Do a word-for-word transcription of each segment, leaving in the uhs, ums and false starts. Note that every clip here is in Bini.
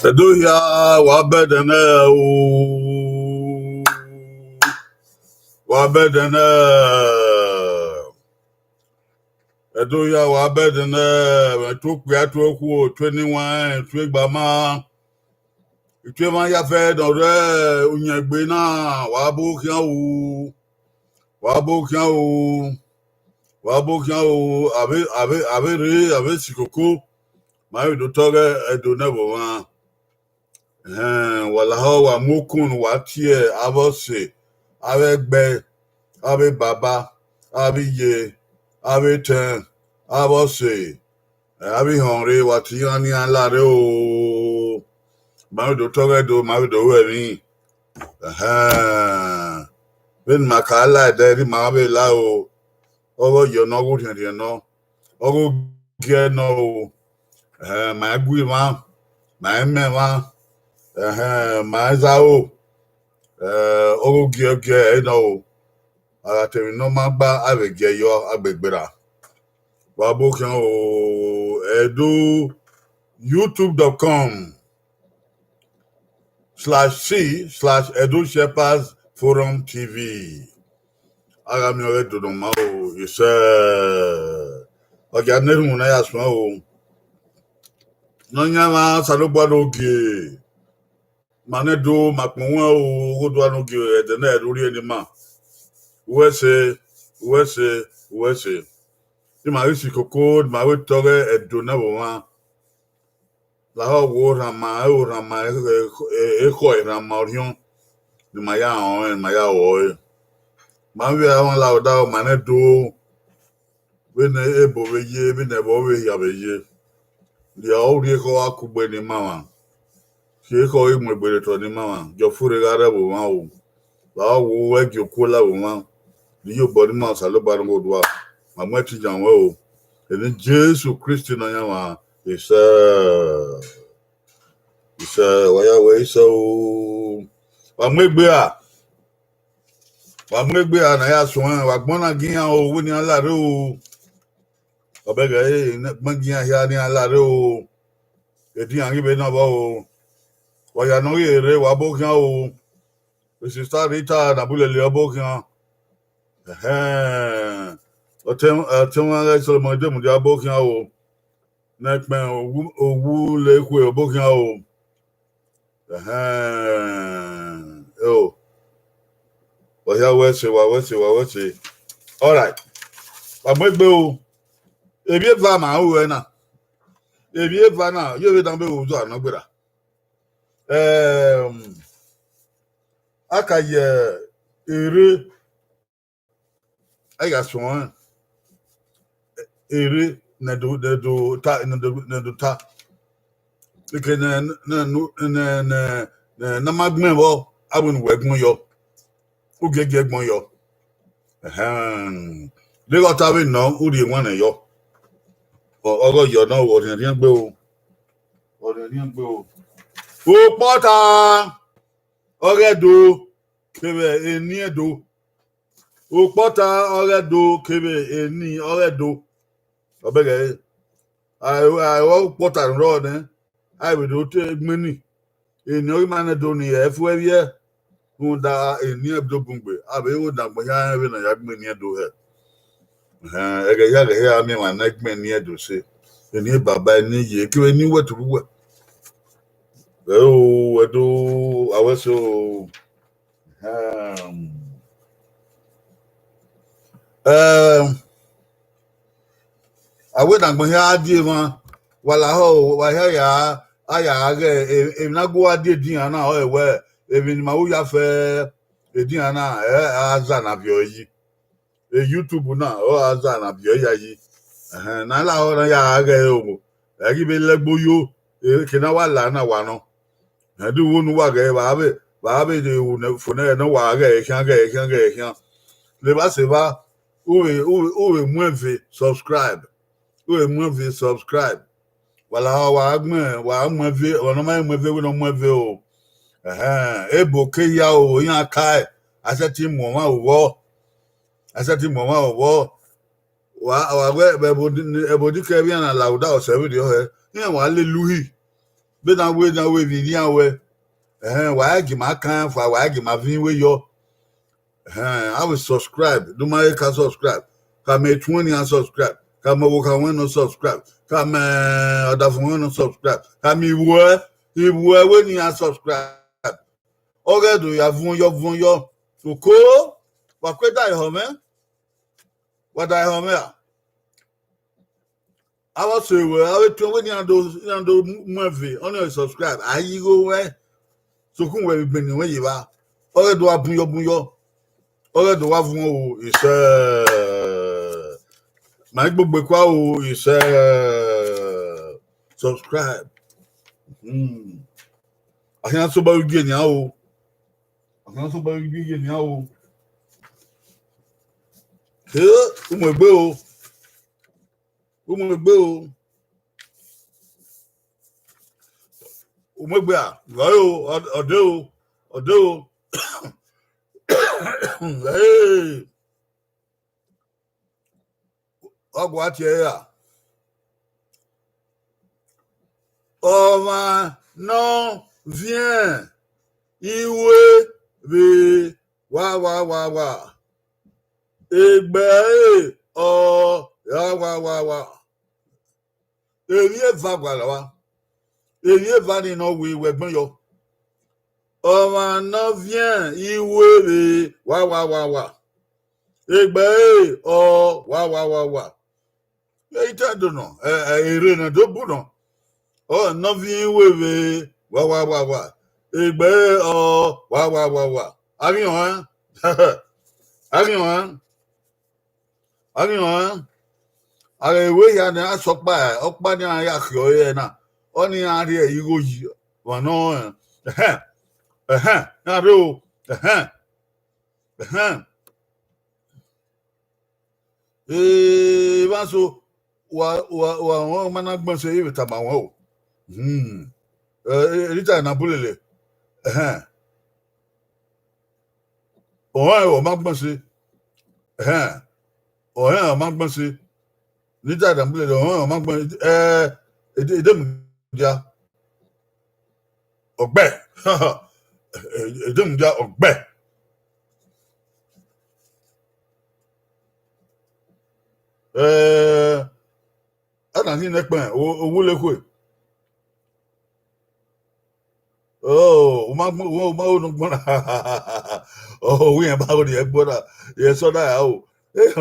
Ẹdo hia, wa bẹdẹ nẹ o, wa bẹdẹ nẹ. Ẹdo hia, wa bẹdẹ nẹ, ẹmwẹ tuo okpia, tuo okhuo, tuo eniwanrẹn, tuo egbama, tuo emwa ya fẹ ne ọ rre uyẹngbe na, wa bu khian o, wa bu khian o, wa bu khian o, avbe, avbe, avbe rre, avbe sikoko, ma vbe do tọghe Ẹdo ne ẹvbo mwa. Ehẹn, wa lahọ, wa mu okun ne uwa tie avbe ọse, avbe ẹgbẹ, avbe baba, avbe iye, avbe etẹn, avbe ọse, avbe ihọnre, wa tie iran ne iran la rre o. Ma vbe do tọghe Ẹdo, ma vbe do ru ẹmwẹ. Ehẹn, vbene ima ka la ẹdẹ, erriọ ima vbe la o. Ọghe Ọyọ nọ, ọghe Orhiẹnrhiẹn nọ, ọghe Ogie nọ o. Ehẹn, ma i gu emwa, ma i mẹ emwa, ehẹn, ma i zaro. Eh, ọghe Ogie, Ogie ẹre nọ o. A gha ta emwi ne ọ ma gba, a vbe gie yọ, a gbe gberra. Wa bu khian o, Ẹdo, youtube dot com slash c slash Edo Shepherds Forum T V. A gha miẹn ọghe Ẹdo ne ọ ma o, isẹ. Ọ gia na erhunmwu ne a ya suẹn o. Nọyaẹnmwa Osanobua ne Ogie, ma ne Ẹdo, ma kpọnmwẹ o, ọghe Osanobua ne Ogie, ẹdẹ ne ẹ i rrie ne ima. Uwẹ ẹse, uwẹ ẹse, uwẹ ẹse. Ima ghi sikoko, ne ima vbe tọghe Ẹdo ne ẹvbo mwa. Lahọ, wo rhan ma, ẹ wo rhan ma, ekhọe rhan ma orhiọn, ne ima ya rẹn ọnrẹn, ne ima ya ru ẹre. Ma vbe a mwa la odaro, ma ne Ẹdo, vbene ebo vbe ye, vbene ẹvbo vbe hia vbe ye. Rhie ọ rhie ekhọe gha kugbe ne ima mwa. Rhie ekhọe ghi mu egbe rre otọ ne ima mwa. Gie ọfurre gha rre ẹvbo mwa o. Vbe a wo ẹgie okuo la ẹvbo mwa. Ne iyobọ ne ima Osanobua ne Osanobua, ma mu ẹtin yan ruẹ o. Eni Jesu Kristi Nọyaẹnmwa, isẹ. Isẹ, wa ya wẹ isẹ o. Wa mu egbe a. Wa mu egbe a ne a ya suẹn, wa gbọn na gie iran o, wẹ ne iran la rre o. Ọ bẹghe ẹre, ne gbọn gie iran hia ne iran la rre o. Edian ghi vbe nọ vbọ o. Wa ya nọ ghi rre, wa bu khian o. Sista Rita ne Abulele, ọ bu khian. Ẹhẹn. Ọtẹn, ọtẹn mwẹ Solomon Idemudia, ọ bu khian o. Ne ẹkpẹn owu, owu le khue, ọ bu khian o. Ẹhẹn. Eo. Wa hia wẹ ẹse, wa wẹ ẹse, wa wẹ ẹse. All right. Wa mu egbe o. Emwi eva ma ru ẹre na. Emwi eva na, ye vbe dan vbe ru udu anọ gberra. Em, a ka ye ere, a ya suẹn ere ne Ẹdo, ne Ẹdo ta, ne Ẹdo, ne Ẹdo ta. Eke ne, ne, ne, ne, ne, ne a ma gbẹn vbọ, a wẹ ne uwẹ gbọn yọ. U gie gie gbọn yọ. Ẹhẹn. Deghẹ ọ ta vbe nọ, u rhie ewanniẹn yọ. Ọ, ọghe Ọyọ nọ, ọ rhiẹnrhiẹn gbe o. Ọ rhiẹnrhiẹn gbe o. Okpọta ọghe Ẹdo kevbe eni Ẹdo. Okpọta ọghe Ẹdo kevbe eni ọghe Ẹdo. Ọ bẹghe ẹre. A, a, okpọta ne ọ rrọọ nẹ, a vbe do te gbẹn ni. Eni ọghe ima ne Ẹdo ni ẹ fu ẹvbiẹ, rhunmwuda eni Ẹdo bun gbe, a vbe ru ne agbọn hia rẹn vbene a ya gbẹn eni Ẹdo hẹ. Ẹhẹn, ẹghẹ hia, ẹghẹ hia, a miẹn emwa ne a gbẹn eni Ẹdo se. Eni baba, eni iye, kevbe eni uwẹ tobọ uwẹ. Ẹ o, Ẹdo, a wẹ ẹse o. Ẹhẹn. Ẹm, A wẹ ne agbọn hia die emwa, wa lahọ, wa hia ya, a ya ghẹ, e-, emwi ne a gu wa die edian na, ọ wẹ, emwi ne ima ru ya fẹ edian na, ẹ, a za na viọ yi. E YouTube na, ọ a za na viọ ya yi. Ẹhẹn, ne a lahọ ne a ya ghẹ ẹre o. Ẹ ghi vbe lẹgbe yo, eke ne a wa la na wa nọ. Ẹ do wo ne uwa ghẹ, vbe a vbe, vbe a vbe de ru ne fo nẹ ne wa ghẹ khian, ghẹ khian, ghẹ khian. Levba sẹ evba, u vbe, u vbe, u vbe mu ẹn ve subscribe. U vbe mu ẹn ve subscribe. Wa la, wa gbẹn, wa mu ẹn ve, ọmwa ne ọ ma mu ẹn ve, wẹ ne ọ mu ẹn ve o. Ẹhẹn, ebo ke hia o, iran kae, a sẹtin mu ọmwa vbọ. A sẹtin mu ọmwa vbọ. Wa, wa wẹ, ẹbodikẹ vbe iran na la uda ọsẹ vberriọ hẹ, iran wa lele uhi. Vbene a wẹ, ne a wẹ vbe irian wẹ, ẹhẹn, wa gie ima kan fa, wa gie ima viọ iwe yọ. Ẹhẹn, a vbe subscribe, do ma he ka subscribe. Ka mẹ etuẹn nian subscribe. Ka mẹ ọvbokhan ruẹn nọ subscribe. Ka mẹ ọdafẹn ruẹn nọ subscribe. Ka mẹ iwuẹ, iwuẹ wẹ nian subscribe. Ọ ghẹ do ya vuọn yọ, vuọn yọ. Oko, wa kue da ehọ mwẹ. Wa da ehọ mwẹ ra? Avbe ọse ruẹ, avbe etuẹn wẹ ne iran do, iran do mu ẹn ve, ọnii ọre subscribe. A yi igho ruẹ, sokpan wẹ vbe igbẹnni ruẹn ye evba. Ọ ghẹ do wa bun yọ, bun yọ. Ọ ghẹ do wa vuọn o, isẹ. Ma i gbogbo ekua o, isẹ. Subscribe. Hmm. A khian sobọ vbe gie nian o. A khian sobọ vbe gie nian o. He, u mu egbe o. U mu egbe o. U mu egbe a? Gha o, ọ, ọ de o, ọ de o. Hey. Ọ gua tie ra. Ọmwa ne ọ viẹn iwe vbe wa, wa, wa, wa. Egbe ẹre ọ ra wa, wa, wa. Emwi eva gualọ vba. Emwi eva ni ne ọ wẹ wẹ ẹgbẹn yọ. Ọmwa ne ọ viẹn iwe vbe wa, wa, wa, wa. Egbe ẹre ọ wa, wa, wa, wa. Ita do nọ, ẹ, ẹ, erre ne do bu nọ. Ọ ne ọ viẹn iwe vbe wa, wa, wa, wa. Egbe ẹre ọ wa, wa, wa, wa. A ghi họn ẹn? A ghi họn ẹn? A ghi họn ẹn? A ghẹ wẹ hia ne a sẹ ọkpa, ọkpa ne iran ya khiọ ẹre na, ọnii iran rhie igho yi ọmwa nọ rẹn. Ẹhẹn, ẹhẹn, iran rre o, ẹhẹn, ẹhẹn. Ee, evba so, wa, wa, wa, wa ma na gbẹn se, I vbe tama ruẹn o. Hmm. Ẹ, ẹ, Rita na bulele. Ẹhẹn. Ọrẹn ọ ma gbẹn se. Ẹhẹn. Ọrẹn ọ ma gbẹn se. Rita na bulele, ọrẹn ọ ma gbẹn, ẹ, ede, ede mu dia. Ọgbẹ. Ede mu dia ọgbẹ. Ẹ, a na ni nẹkpẹn, o, o wu le khue. Oh, u ma gbọn, u ma ru ne u gbọn na. Oh, u yẹn ma ru ne ẹ gbọn na. Yẹ sọ na ya o. Eh,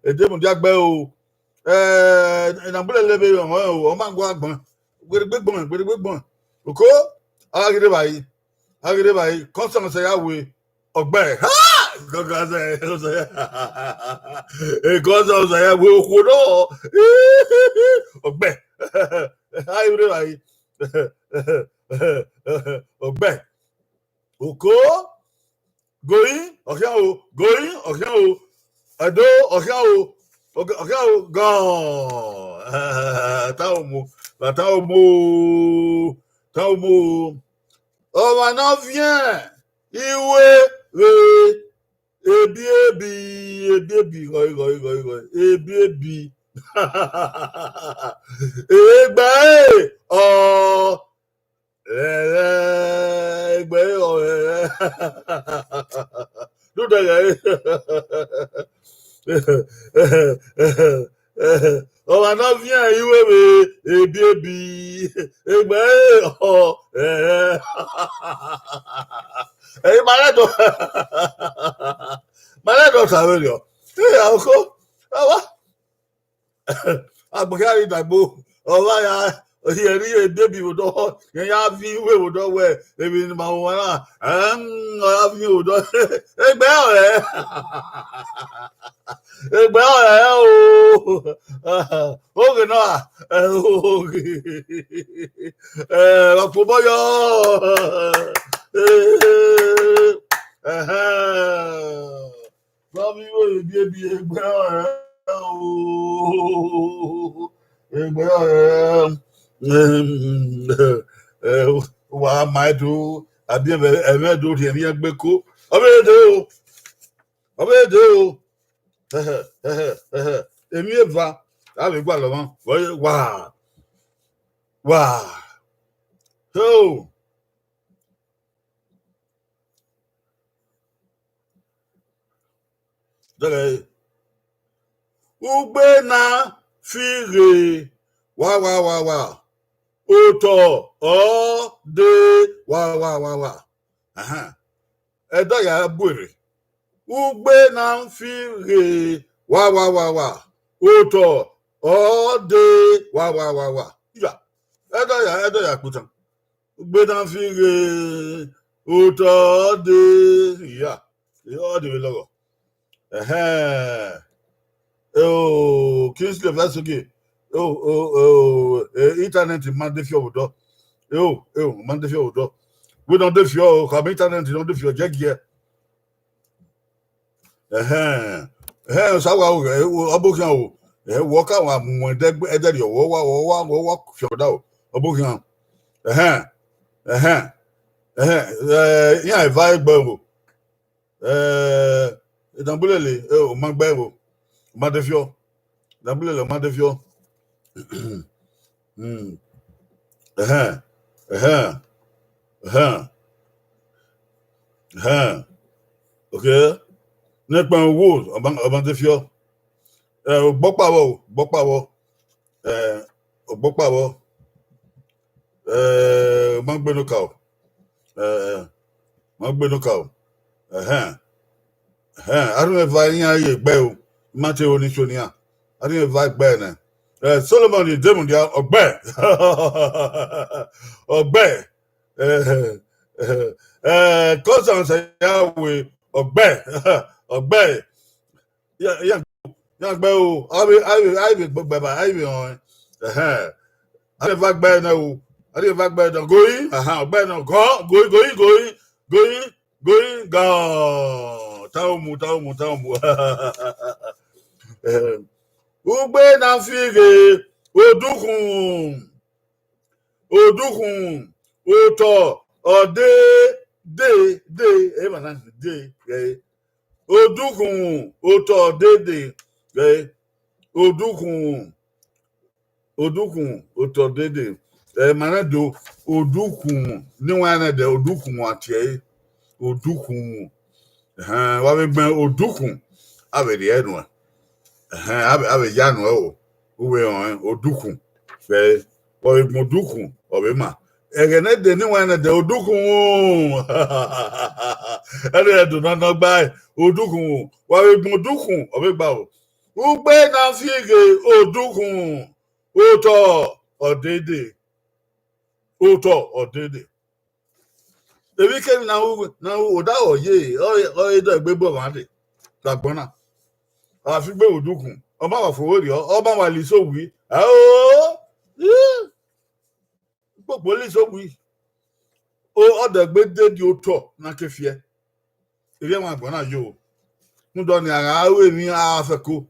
ede mu dia gbe o. Eh, na bulele vbe ọmọ o, ọ ma gua gbọn. Gberegbe gbọn, gberegbe gbọn. Oko, a gha ghi rre evbare. A ghi rre evbare. Kọsan sẹ ya we. Ọgbẹ. Ha! Kọsan sẹ, kọsan sẹ. Eh, kọsan sẹ ya we okhuo nọ. Ọgbẹ. A ghi rre evbare. Ọgbẹ. Oko. Going, ọkhian o, going, ọkhian o. Ẹdo, ọkhian o, ọkhian o, gone. Ta omo, ta omo, ta omo. Ọmwa ne ọ viẹn iwe vbe ebiebi, ebiebi, ghọe, ghọe, ghọe, ghọe, ebiebi. Egbe ẹre ọ Ẹrẹ, egbe ẹre ọ rẹrẹ. Dudẹ ghẹ. Ọmwa ne ọ viẹn iwe vbe ebiebi, egbe ẹre ọ rẹrẹ. Ẹi ma rẹ dọ, ma rẹ dọ ta vberriọ. Ee, oko, awa. Agbọn hia rre dagbo, ọ vba ya, ọ rhie ebiebi vbe odọ, rẹn ya viọ iwe vbe odọ wẹ, emwi ne ima ru ọmwa na, ẹn, ọ ya viọ odọ. Egbe ọrẹ, egbe ọrẹ o, oghe nọ ra, ẹ, oghe, ẹ, ọ kpobọ yọ, ẹ, ẹhẹn. Vbe avbe iwe ebiebi egbe ọrẹ o, egbe ọrẹ, em, eh, wa ma do, abi ẹmwẹ, ẹmwẹ do rhiẹnrhiẹn gbe ko. Ọ vbe dee o, ọ vbe dee o. Ẹhẹ, ẹhẹ, ẹhẹ. Emwi eva, avbe gualọ mwa, wa, wa. Heo. Dẹghẹ, ugbe na fi ghe wa wa wa wa, otọ ọ dee wa wa wa wa. Ahan. Ẹdẹ ya bu erre. Ugbe na fi ghe wa wa wa wa, otọ ọ dee wa wa wa wa. Ya, ẹdẹ ya, ẹdẹ ya kputan. Ugbe na fi ghe, otọ ọ dee, ya, ọ dee vbe lọghọ. Ẹhẹn. Eo, Kingsley Vesoge. Eo, eo, eo, eh, internet ma de fiọ vbe odọ. Eo, eo, ma de fiọ vbe odọ. Wẹ ne ọ de fiọ, khama internet ne ọ de fiọ, jẹ giẹ. Ẹhẹn. Ẹhẹn, osa wa o, ẹ, o, ọ bọ khian o. Ẹ, wọ ka wa mu ẹdẹ gbe, ẹdẹ rriọ, wọ wa, wọ wa, wọ wa fiọ da o. Ọ bọ khian. Ẹhẹn. Ẹhẹn. Ẹhẹn. Ẹ, iran eva egbe o. Ẹ, Dambulele, ẹ, ọ ma gbe o. Ọ ma de fiọ. Dambulele, ọ ma de fiọ. Hmm. Ẹhẹn, ẹhẹn, ẹhẹn, ẹhẹn. Okay. Nekpẹn wo, ọ ma, ọ ma de fiọ. Ẹ, ogbọkpa vbọ, ogbọkpa vbọ. Ẹ, ogbọkpa vbọ. Ẹ, ọ ma gbe ne okaro. Ẹ, ẹ, ọ ma gbe ne okaro. Ẹhẹn. Ẹhẹn, arhin eva iran ye egbe o. I ma te ro ni so nian. Arhin eva egbe nẹ. Ẹ, Solomon Idemudia, ọgbẹ. Ọgbẹ. Ẹ, ẹ, ẹ, Constance ya we, ọgbẹ. Ọgbẹ. Ya, ya, ya gbe o. Avbe, avbe, avbe gbẹba, avbe họn. Ẹhẹn. Arhin eva gbe nẹ o. Arhin eva gbe nẹ. Goi, ahan, ọgbẹ nẹ. Gọ, goi, goi, goi, goi, goi, gọ. Tau mu, tau mu, tau mu. Ugbe na fi ghe, odukhun, odukhun, otọ, ọ de, de, de, emwa na de, ẹ, odukhun, otọ dede, ẹ, odukhun, odukhun, otọ dede. Ẹ, ma na do, odukhun, ne wa na dẹ, odukhun wa tie ẹre, odukhun. Ẹhẹn, wa vbe gbẹn odukhun, a vbe rhie nuẹn. Ẹhẹn, a vbe, a vbe ya nuẹn o, u vbe rẹn odukhun. Ẹ, wa vbe gbẹn odukhun, ọ vbe ma. Ẹghẹ ne ẹdẹ ne wa na dẹ odukhun, ẹre ẹdẹ nọ nọ gba odukhun, wa vbe gbẹn odukhun, ọ vbe gba o. Ugbe na fi ghe odukhun, otọ ọ dede, otọ ọ dede. Emwi kemwi na ru, na ru odaro ye, ọ, ọ dọ egbe bu ọmwa dee, dagbo na. A fi gbe odukhun, ọ ma wa fo vberriọ, ọ ma wa liso wi. Ao, ih, ukpokpo liso wi. O, ọ dọ egbe dede otọ na ke fiẹ. Erriọ ẹmwẹ agbọn na yo. Rhunmwuda ọnii, a gha ru emwi a gha fẹko.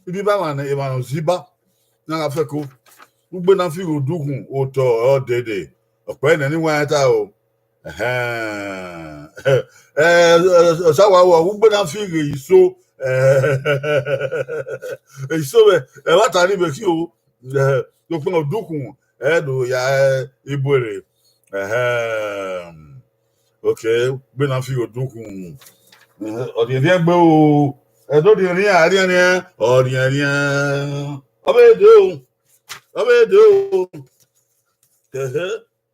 Ibiba emwa ne, emwa ne ọ ziba, ne a gha fẹko. Ugbe na fi ghe odukhun, otọ ọ dede. Ọkpẹ nẹ ne wa ta o. Ẹhẹn. Ẹ, ẹ, osa wa wọ, ugbe na fi ghe iso. Ẹ, iso vbe, ẹ, wa ta ni vbe khin o. Ẹ, sokpan odukhun, ẹ do ya, ẹ, ibuerre. Ẹhẹn. Okay, ugbe na fi ghe odukhun. Ọ rhiẹnrhiẹn gbe o. Ẹ do rhiẹnrhiẹn, a rhiẹnrhiẹn, ọ rhiẹnrhiẹn. Ọ vbe dee o. Ọ vbe dee o. Ẹhẹ.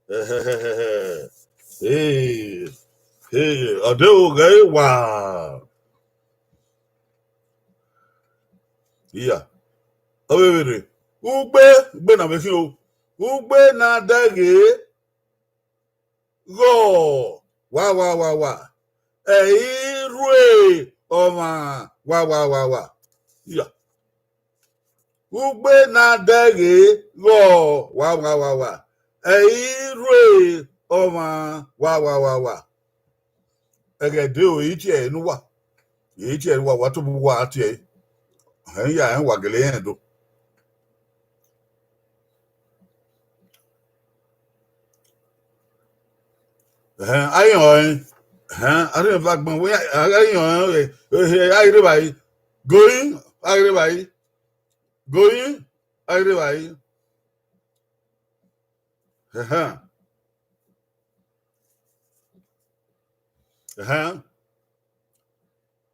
Ẹhẹhẹhẹ. Hey. Hey. Ọ dee o, ghẹ wa. Iya. Ọ vbe vberre. Ugbe, ugbe na vbe khin o. Ugbe na dẹghe ghọ wa wa wa wa. Ẹ i rhue ọmwa wa wa wa wa. Ya. Ugbe na dẹghe ghọ wa wa wa wa. Ẹ i rhue ọmwa wa wa wa wa. Ẹghẹ de o, ẹ i tie ẹre ne uwa. Ẹ i tie ẹre ne uwa, wa tobọ uwa tie ẹre. Ẹhẹn, ya rẹn wa gele rẹn do. Ẹhẹn, a i rẹn ọnrẹn. Ẹhẹn, a rhie eva gbọn wẹ, a i rẹn ọnrẹn, eh, eh, a i rre evbare. Gori, a i rre evbare. Gori, a i rre evbare. Ẹhẹn. Ẹhẹn.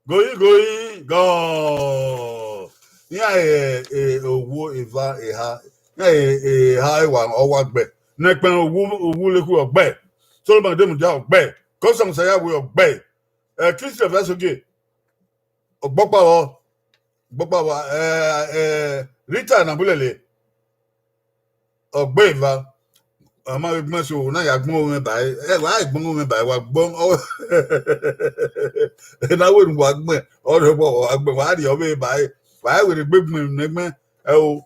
Gori, gori, gọ. Iran, eh, eh, owu, eva, eha. Iran, eh, eh, eha, ewa, ọ wa gbe. Nẹkpẹn owu, owu lekhu ọ gbe. Solomon Demudia ọ gbe. Kọsan Sayawe ọ gbe. Eh, Christian Vesoge. Ọgbọkpa vbọ, ọgbọkpa vbọ, eh, eh, Rita Nabulele, ọ gbe eva, ọ ma vbe gbẹn so, na ya gbọn mwẹ ba ẹre, ẹ, wa i gbọn mwẹ ba ẹre, wa gbọn, ọ, ena wẹ ne uwa gbẹn, ọ rẹ wa gbẹn, wa rhie ọvbehe ba ẹre, wa i werriegbe gbẹn ne ẹgbẹn, ẹ o,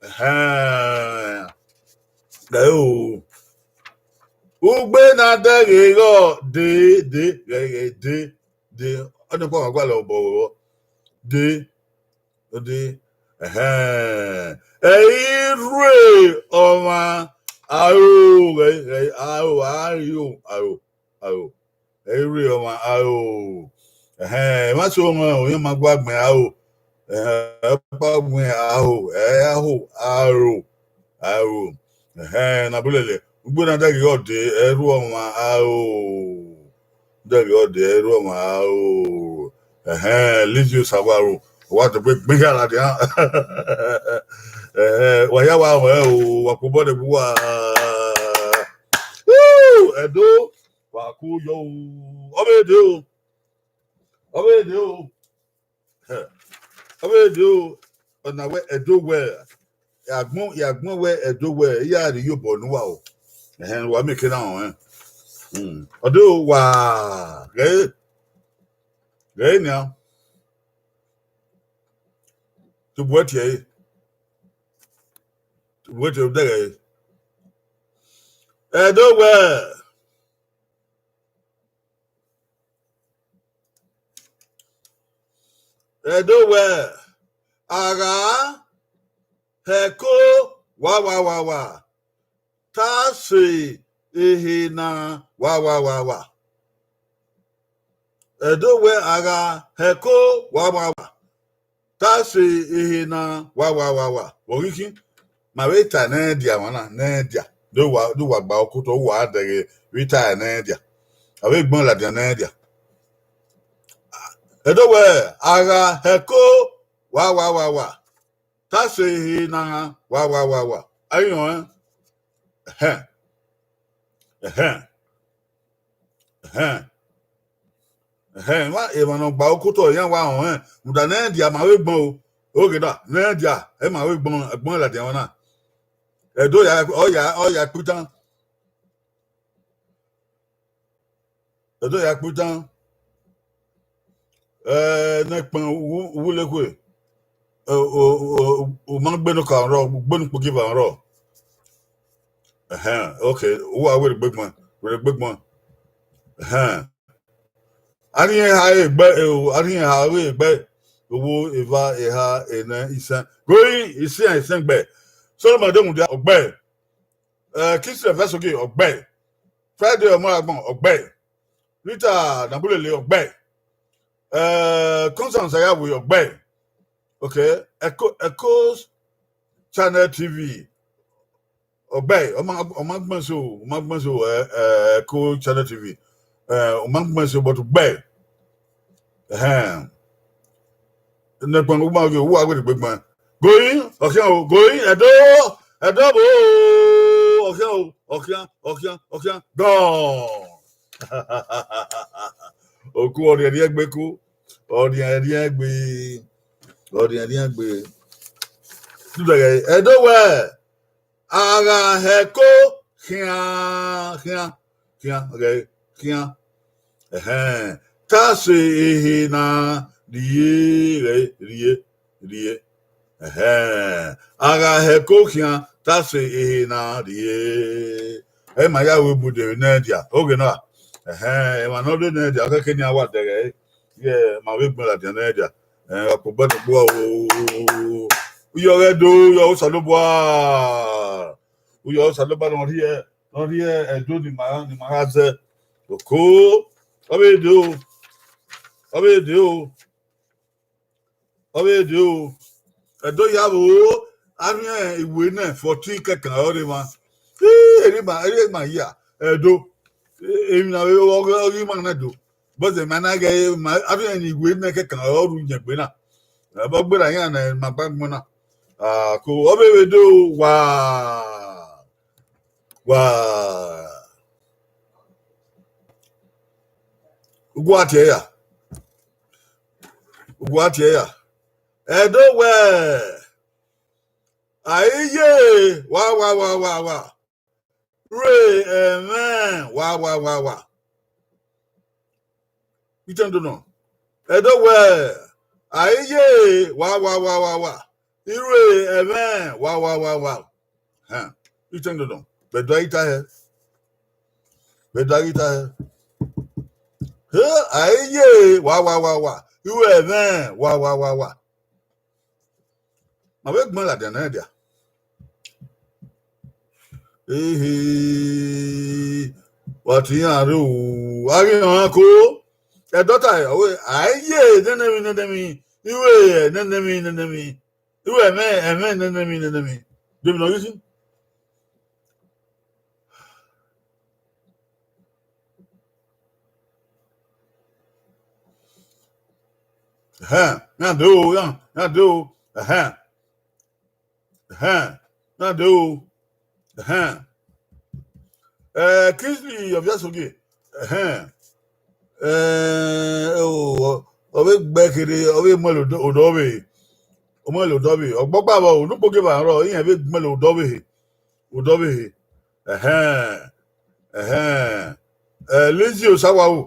ẹhẹn, ẹ o, ugbe na dẹghe ghọ, de, de, ghẹ, ghẹ, de. De, ọnii ọkpa wa gualọ obọ vbọ. De, de, ẹhẹn. Ẹ i rhue ọmwa aro, ghẹ, ghẹ, aro, aro, aro, aro. Ẹ i rhue ọmwa aro. Ẹhẹn, emwa so mwẹ, oyan ma gua gbẹn aro. Ẹhẹn, ọkpa gbẹn aro, ẹ i ho aro. Aro. Ẹhẹn, Nabulele, ugbe na dẹghe ọ de, ẹ i rhue ọmwa aro. Dẹghe ọ de, ẹ i rhue ọmwa aro. Ẹhẹn, Lizzie Osawaro, wa tobọ egbe hia ladian. Ẹhẹn, wa ya wa họn o, wa kpobọ de gbe uwa. Woo! Ẹdo, wa ku yọ o. Ọ vbe de o. Ọ vbe de o. Hẹ, ọ vbe de o, ọna wẹ Ẹdo wẹ, agbọn, agbọn wẹ Ẹdo wẹ, iran rhie iyobọ ne uwa o. Ẹhẹn, wa miẹn eke na họn ẹn. Hmm. Ọ de o wa, ghẹ, ghẹ nian. Tobọ ẹre tie ẹre. Tobọ ẹre tie ẹre, ọ dẹghe ẹre. Ẹdo wẹ, Ẹdo wẹ, a gha hẹko wa wa wa wa, ta sẹ ehe na wa wa wa wa. Ẹdo wẹ a gha hẹko wa wa wa, ta sẹ ehe na wa wa wa wa. Vbe ọ ghi khin? Ma vbe ta ne ẹdia mwa na, ne ẹdia. Do wa, do wa gba okotọ, uwa dẹghe vbe ta ne ẹdia. A vbe gbọn ladian ne ẹdia. Ẹdo wẹ, a gha hẹko wa wa wa wa, ta sẹ ehe na wa wa wa wa. A i rẹn ọnrẹn. Ẹhẹn. Ẹhẹn. Ẹhẹn. Ẹhẹn, wa, emwa ne ọ gba okotọ iran wa họn ẹn, rhunmwuda ne ẹdia ma vbe gbọn o. Oghe da, ne ẹdia, ẹ ma vbe gbọn, gbọn ladian mwa na. Ẹdo ya, ọ ya, ọ ya kpitan. Ẹdo ya kpitan. Ẹ, nẹkpẹn uwu, uwu lekhue. Ẹ, o, o, o ma gbenu ka rrọọ, gbenu kpogieva rrọọ. Ẹhẹn, okay, uwa werriegbe gbọn, werriegbe gbọn. Ẹhẹn. A rhie eha ẹgbẹ, e, o, a rhie eha ẹgbẹ, owo, eva, eha, enẹ, isẹn. Gori, isiẹn, isẹn gbe. Solomon Demudia, ọ gbe. Eh, Kingsley Vesoge, ọ gbe. Friday Ọmọragbọn, ọ gbe. Rita Nabulele, ọ gbe. Eh, Constance Ayawe, ọ gbe. Okay, Echo, Echo Channel T V, ọ gbe. Ọ ma, ọ ma gbẹn so, ọ ma gbẹn so, eh, eh, Echo Channel T V. Eh, ọ ma gbẹn so, but ọ gbe. Ẹhẹn. Nẹkpẹn ne u ma ghe, uwa werriegbe gbọn. Gori, ọ khian o, Gori, Ẹdo, Ẹdo bo, ọ khian o, ọ khian, ọ khian, ọ khian, gone. Oku ọrriẹrriẹ gbe ku, ọrriẹrriẹ gbe, ọrriẹrriẹ gbe. Ẹdo wẹẹ, a gha hẹ ẹko khian, khian, khian, khian. Ẹhẹn, te a sẹ ehe na rrie, rrie, rrie. Ẹhẹn, a gha hẹ ẹko khian, te a sẹ ehe na rrie. Ẹ ma ya ru ebude vbe nẹ dia, oghẹ na. Ẹhẹn, emwa ne ọ rre nẹ dia, ọ khẹke ne iran wa dẹghẹ ẹre. Iye, ma vbe gbẹn ladian nẹ dia. Ẹhẹn, ọkpobọ ne ugbua o. Uyọghẹ do, uyọghẹ Osanobua. Uyọghẹ Osanobua ne ọ rhie, ne ọ rhie Ẹdo ne ima, ne ima gha zẹ. Oko, ọ vbe do, ọ vbe do, ọ vbe do. Ẹdo ya vbo, a rhie iwe nẹ fourteen kẹkan ọre emwa. Ii, erha ima, erha ima hia, Ẹdo. Emwi na vbe ọghe, ọghe ima na do. But ma na ghẹ, ma, a rhie iwe nẹ kẹkan ọre u yẹn egbe na. Ẹbọ gberra iran ne ma gba gbọn na. Ah, ko, ọ vbe vbe do, wa, wa. Ugu a tie ya. Ugu a tie ya. Ẹdo wẹẹ, a i ye, wa, wa, wa, wa, wa. Re ẹmwẹ, wa, wa, wa, wa. Itẹn do nọ. Ẹdo wẹẹ, a i ye, wa, wa, wa, wa, wa. I re ẹmwẹ, wa, wa, wa, wa. Hẹn, itẹn do nọ. Vbe do a ghi ta hẹ. Vbe do a ghi ta hẹ. He, a i ye, wa, wa, wa, wa. I re ẹmwẹ, wa, wa, wa, wa. Ma vbe gbẹn ladian nẹ dia. Ehe, wa te iran rre o, a ghi rẹn ọnrẹn ko. Ẹdo ta, ọ wẹẹ, a i ye nene emwi, nene emwi, I re nene emwi, nene emwi, I re ẹmwẹ, ẹmwẹ nene emwi, nene emwi. De emwi ne ọ ghi sin? Ẹhẹn, iran dee o, iran, iran dee o. Ẹhẹn. Ẹhẹn, iran dee o. Ẹhẹn. Eh, Kingsley Ọviasogie. Ẹhẹn. Eh, o, ọ vbe gbe kherhe, ọ vbe muẹn lele odọ, odọ vbe, ọ muẹn lele odọ vbe. Ọgbọgba vbọ, unu kpogieva rrọọ, iran vbe muẹn lele odọ vbe he. Odọ vbe he. Ẹhẹn. Ẹhẹn. Eh, Lizzy Osawaru.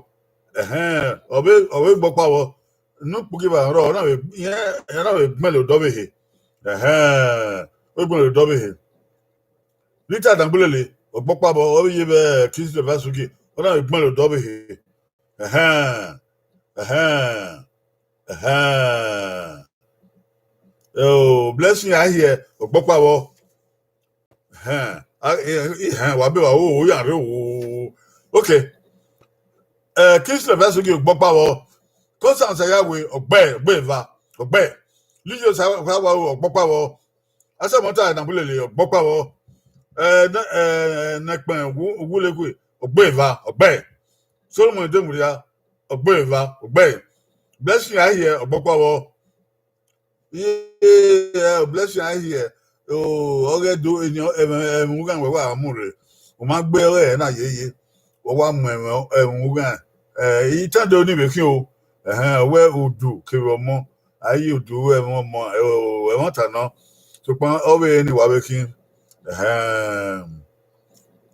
Ẹhẹn. Ọ vbe, ọ vbe gbọkpa vbọ. Unu kpogieva rrọọ, ọ na vbe, iran, iran na vbe gbẹn lele odọ vbe he. Ẹhẹn. Ọ vbe gbẹn lele odọ vbe he. Rita Dangbolele, ọgbọkpa vbọ, ọ vbe ye vbe Kingsley Ọviasogie, ọ na vbe gbẹn lele odọ vbe he. Ẹhẹn. Ẹhẹn. Ẹhẹn. Oh, Blessing Ahiẹ, ọgbọkpa vbọ. Ẹhẹn. A, e, e, ẹhẹn, wa be wa, o, o, ya rre o. Okay. Eh, Kingsley Ọviasogie, ọgbọkpa vbọ. Constance Ayawe, ọgbẹe, ọgbẹe eva, ọgbẹe. Lizzy Osawaru, ọgbọkpa vbọ. Asamọta Dangbolele, ọgbọkpa vbọ. Eh, ne, eh, Nẹkpẹn Wu-, Wulekhue, ọgbẹe eva, ọgbẹe. Solomon Idemurria, ọgbẹe eva, ọgbẹe. Blessing Ahiẹ, ọgbọkpa vbọ. Iye, eh, Blessing Ahiẹ, o, ọ ghẹ do, eni, ẹmwẹ, ẹmwẹ ughan wẹ wa mu rre. U ma gbe ọghẹ na yeye. Wa wa mu ẹmwẹ, ẹmwẹ ughan. Eh, I tẹn do ni vbe khian o. Ẹhẹn, ọ wẹ udu kevbe ọmọ. A i ye udu ẹmwẹ ọmọ, eh, o, ẹmwata nọ. Sokpan ọ vbe ni wa vbe khian. Ẹhẹn.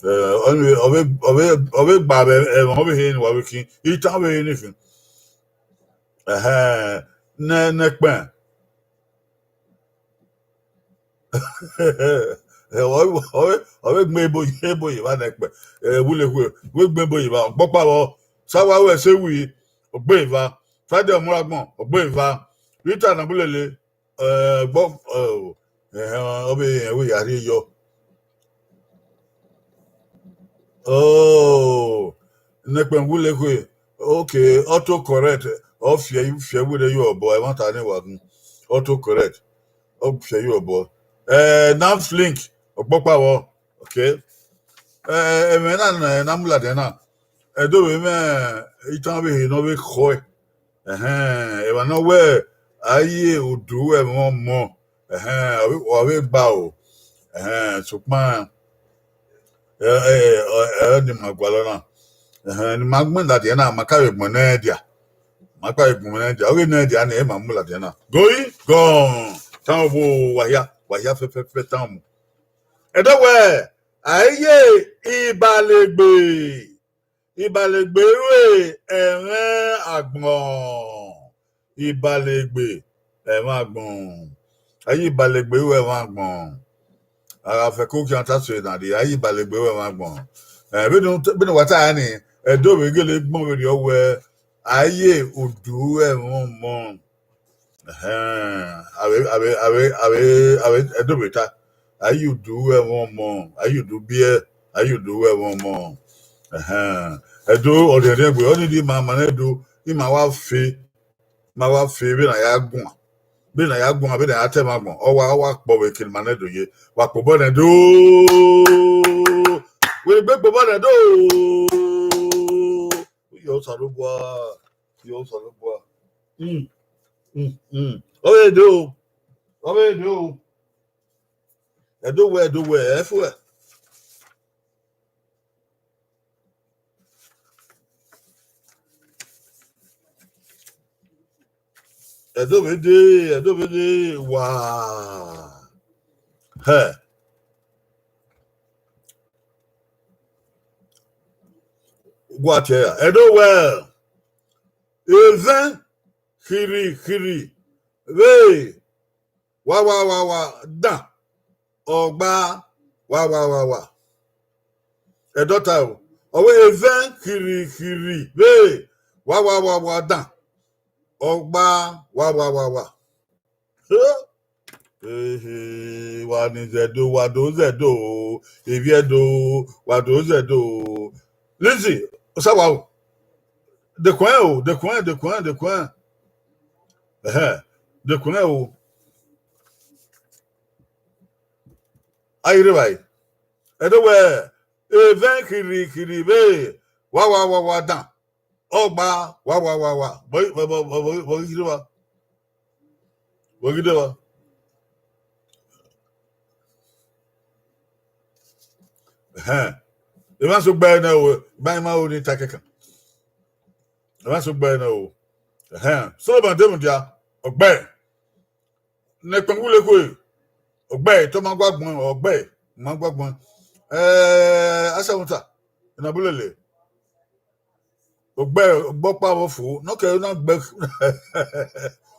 Eh, ọ ni, ọ vbe, ọ vbe, ọ vbe gba vbe ẹmwẹ, ọ vbe he ni wa vbe khian. I tẹn ọ vbe he ni fin. Ẹhẹn, nẹ, Nẹkpẹn. Ẹ, ọ, ọ, ọ vbe gbẹn ebo, ebo ye evba Nẹkpẹn. Ẹ, Wulekhue, vbe gbẹn ebo ye evba, ọgbọkpa vbọ. Osawaru Ẹsewi, ọgbẹe eva. Friday Ọmuragbọn, ọgbẹe eva. Rita Nabulele, ẹ, ọgbọ, ẹ, ẹhẹn, ọ vbe rẹn wẹ ya rhie yọ. Oh, Nẹkpẹn Wulekhue. Okay, auto correct. Ọ fiẹ, fiẹ wẹ rre ye obọ, ẹmwata ne wa gun. Auto correct. Ọ fiẹ ye obọ. Eh, Nav Link, ọgbọkpa vbọ. Okay. Eh, ẹmwẹ na ne, na mu ladian na. Ẹ do vbe mwẹ itan vbe ehe ne ọ vbe khọe. Ẹhẹn, emwa ne ọ wẹ a ye udu ẹmwẹ ọmọ. Ẹhẹn, ọ vbe, ọ vbe gba o. Ẹhẹn, sokpan, ẹ, ẹ, ẹ, ẹ, ni ma gualọ na. Ẹhẹn, ne ima gbẹn ladian na, ma ka vbe gbẹn nẹ dia. Ma ka vbe gbẹn nẹ dia. Ọ ghi nẹ dia ne ma mu ladian na. Goi, gọn. Tan ọvbo wa hia. wa hia fẹfẹfẹ tan mu. Ẹdẹ wẹẹ, a i ye Ibalegbe. Ibalegbe ru ẹmwẹ agbọn. Ibalegbe ẹmwẹ agbọn. A i ye Ibalegbe ru ẹmwẹ agbọn. A gha fẹko khian ta so na rrie, a i ye Ibalegbe ru ẹmwẹ agbọn. Eh, vbene, vbene wa ta ni, Ẹdo vbe gele gbọn vberriọ wẹẹ, a i ye Udu ru ẹmwẹ ọmọ. Ẹhẹn, avbe, avbe, avbe, avbe, avbe Ẹdo vbe ta, a i ye Udu ru ẹmwẹ ọmọ, a i ye Udu biẹ, a i ye Udu ru ẹmwẹ ọmọ. Ẹhẹn, Ẹdo ọrhiẹnrhiẹn gbe, ọnii rhie ima, ma ne Ẹdo, ima wa fe, ma wa fe vbene a ya guan, vbene a ya guan, vbene a ya ta ẹmwẹ agbọn, ọ wa, ọ wa kpọ vbe ekene ma ne Ẹdo ye, wa kpobọ nẹ Ẹdo, wẹ egbe kpobọ nẹ Ẹdo, iyọ Osanobua, iyọ Osanobua. Mm, mm, mm. Ọ vbe do, ọ vbe do. Ẹdo wẹ, Ẹdo wẹ, ẹ fuẹ. Ẹdo vbe de, Ẹdo vbe de, wa. Hẹ. Gua tie ya. Ẹdo wẹ, evẹn khirhi khirhi vbe wa wa wa wa dan, ọ gba wa wa wa wa. Ẹdọta o, ọ wẹ evẹn khirhi khirhi vbe wa wa wa wa dan, ọ gba wa wa wa wa. Ehe, wa ni zẹ do, wa do zẹ do, evbi Ẹdo, wa do zẹ do. Lizzy, Osawa o, dekuẹn o, dekuẹn, dekuẹn, dekuẹn. Ẹhẹn, dekuẹn o. A i rre evbare. Ẹdo wẹ, evẹn khirhi khirhi vbe wa wa wa wa dan. Ọ gba wa wa wa wa. Vbọ, vbọ, vbọ, vbọ, vbọ ghi rre evba? Vbọ ghi rre evba? Ẹhẹn. Emwa so gbe nẹ o, emwa, emwa ro ni ta kẹkan. Emwa so gbe nẹ o. Ẹhẹn. Solomon de mudia, ọ gbe. Ne ẹkpẹn wu le khue, ọ gbe, te ọ ma gua gbọn, ọ gbe, ọ ma gua gbọn. Eh, Asamuta, Inabulele, ọ gbe, ọ gbe ọkpa vbe fo, ne ọ kẹ, u na gbe,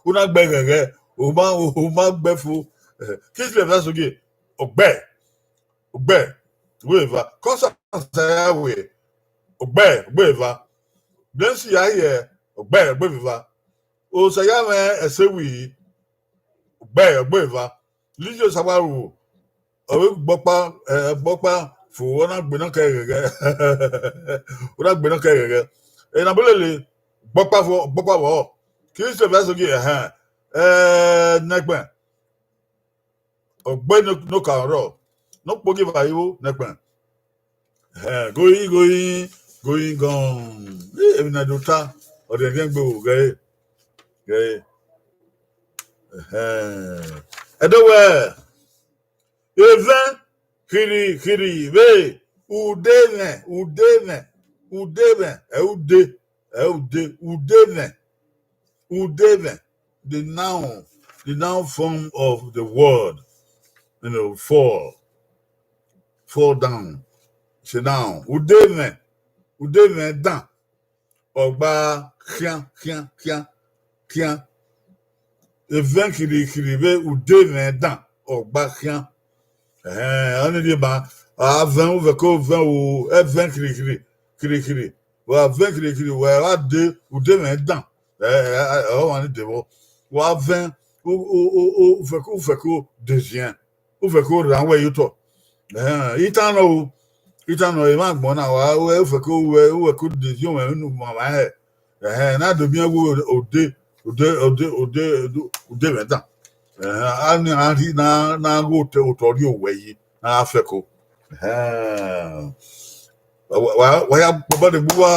u na gbe ghẹghẹ, u ma, u ma gbe fo. Eh, Kingsley Asogie, ọ gbe, ọ gbe, wẹ eva, Constance Ayawe, ọ gbe, ọ gbe eva, Blency Yahiẹ, ọ gbe, ọ gbe eva. Osa ya mwẹ ẹse wi, ọ gbe, ọ gbe eva. Lizzy Osawa ru, ọ vbe gbe ọkpa, eh, gbe ọkpa fo, ọ na gbe nọ kẹ ghẹghẹ. Ọ na gbe nọ kẹ ghẹghẹ. Inabulele, gbe ọkpa fo, gbe ọkpa vbọ. Kingsley Asogie, ẹhẹn. Eh, ne ẹkpẹn. Ọ gbe ne, ne ọ ka rrọọ. Ne ọ kpogieva ivbo ne ẹkpẹn. Ẹhẹn, going, going, going gone. Eh, emwi ne a do ta, ọ rhiẹnrhiẹn gbe vbo ghẹ re, ghẹ re. Ẹhẹn. Ẹdo wẹ, evẹn khirhi khirhi vbe ude mwẹ, ude mwẹ, ude mwẹ, ẹ ude, ẹ ude, ude mwẹ. Ude mwẹ, the noun, the noun form of the word, you know, fall, fall down. It's a noun. Ude mwẹ, ude mwẹ dan, ọ gba khian, khian, khian, khian. Evẹn khirhi khirhi vbe ude mwẹ dan, ọ gba khian. Ẹhẹn, ọnii rhie ma, a vẹn u vẹ ko vẹn u, ẹvẹn khirhi khirhi, khirhi khirhi. Wa vẹn khirhi khirhi, wa wa de ude mwẹ dan. Ẹ, ẹ, ẹ, ọmwa ni de vbọ. Wa vẹn, u, u, u, u, u fẹko, u fẹko de ziẹn. U fẹko rhan wẹ ye otọ. Ẹhẹn, itan nọ o. Itan nọ, emwa agbọn na, wa, u fẹko, u fẹko de ziẹn mwẹ unu ma ma hẹ. Ẹhẹn, na do miẹn wẹ ode, ode, ode, ode, ode mwẹ dan. Ẹhẹn, a ni a rhie na, na ghe otọ, otọ rrie owẹ yi, na gha fẹko. Ẹhẹn. Wa, wa, wa ya kpobọ de gbe uwa.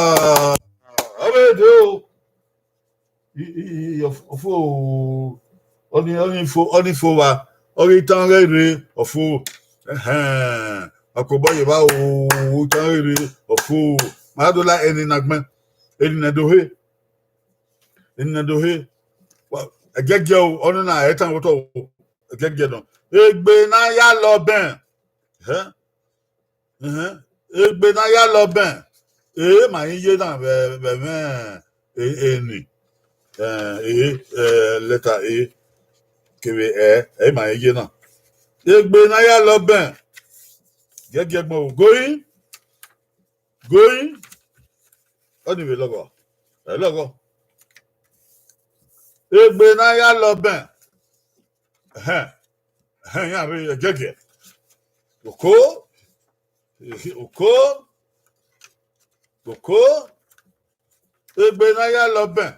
Ọ vbe de o. I, i, i, ọf-, ọfo, ọni, ọni fo, ọni fo wa. Ọ ghi tan ghẹ rre, ọfo. Ẹhẹn. Wa kpobọ ye evba o, tan ghẹ rre, ọfo. Ma do la eni na gbẹn. Eni na do he. Eni na do he. Wa, ẹgiẹgiẹ o, ọnọna ẹ tan vbe otọ o. Ẹgiẹgiẹ nọ. Egbe ne a ya lọ bẹn. Ẹhẹn. Ẹhẹn. Egbe ne a ya lọ bẹn. E ma i ye na vbe, vbe ẹmwẹ e, eni. Eh, e, eh, letter A. Kevbe ẹ, ẹ i ma i ye na. Egbe ne a ya lọ bẹn. Giẹgiẹ gbọn o. Going. Going. Ọni vbe lọghọ. Ẹ lọghọ. Egbe ne a ya lọ bẹn. Ẹhẹn. Ẹhẹn, iran vbe ẹgiẹgiẹ. Oko. Oko. Oko. Egbe ne a ya lọ bẹn.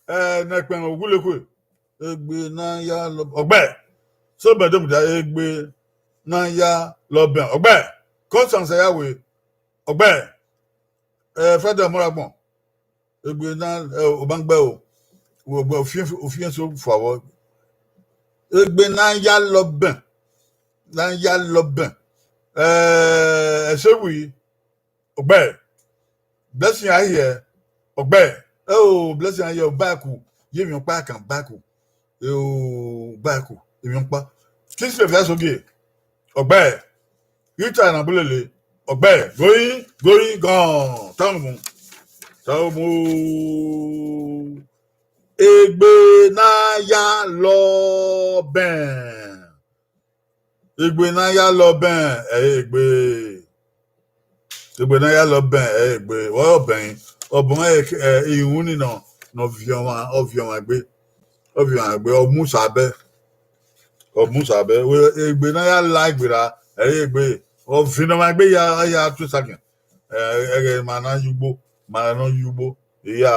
Eh, ne ẹkpẹn Ogwulekhue. Egbe ne a ya lọ, ọgbẹe. So bẹdẹ mudia egbe ne a ya lọ bẹn. Ọgbẹe. Constance Ayawe. Ọgbẹe. Eh, Friday Ọmọragbọn. Egbe na, eh, Obangbe o. Wo gbe ofiẹn, ofiẹn so fua vbọ. Egbe ne a ya lọ bẹn. Ne a ya lọ bẹn. Eh, Ẹsewi. Ọgbẹe. Blessing Ahiẹ. Ọgbẹe. Eo, Blessing Ahiẹ, Ọbaẹku. Ye emwi ọkpa kan Ọbaẹku. Eo, Ọbaẹku. Emwi ọkpa. Kingsley Vyasogie. Ọgbẹe. Rita Nabulele. Ọgbẹe. Going, going, gone. Taumu. Taumu. Egbe ne a ya lọ bẹn. Egbe ne a ya lọ bẹn, ẹ i re egbe. Egbe ne a ya lọ bẹn, ẹ i re egbe. Ọ bẹn, ọ bẹn, ẹ, ẹ, iwinna nọ, nọ viọ ọmwa, ọ viọ ọmwa egbe. Ọ viọ ọmwa egbe, ọ mu sa bẹ. Ọ mu sa bẹ. Wẹ, egbe ne a ya la egbe ra, ẹ i re egbe. Ọ viọ ọmwa egbe ya, ya tu sagiẹn. Eh, ẹghẹ ma na ye ugbo, ma na ye ugbo, iya,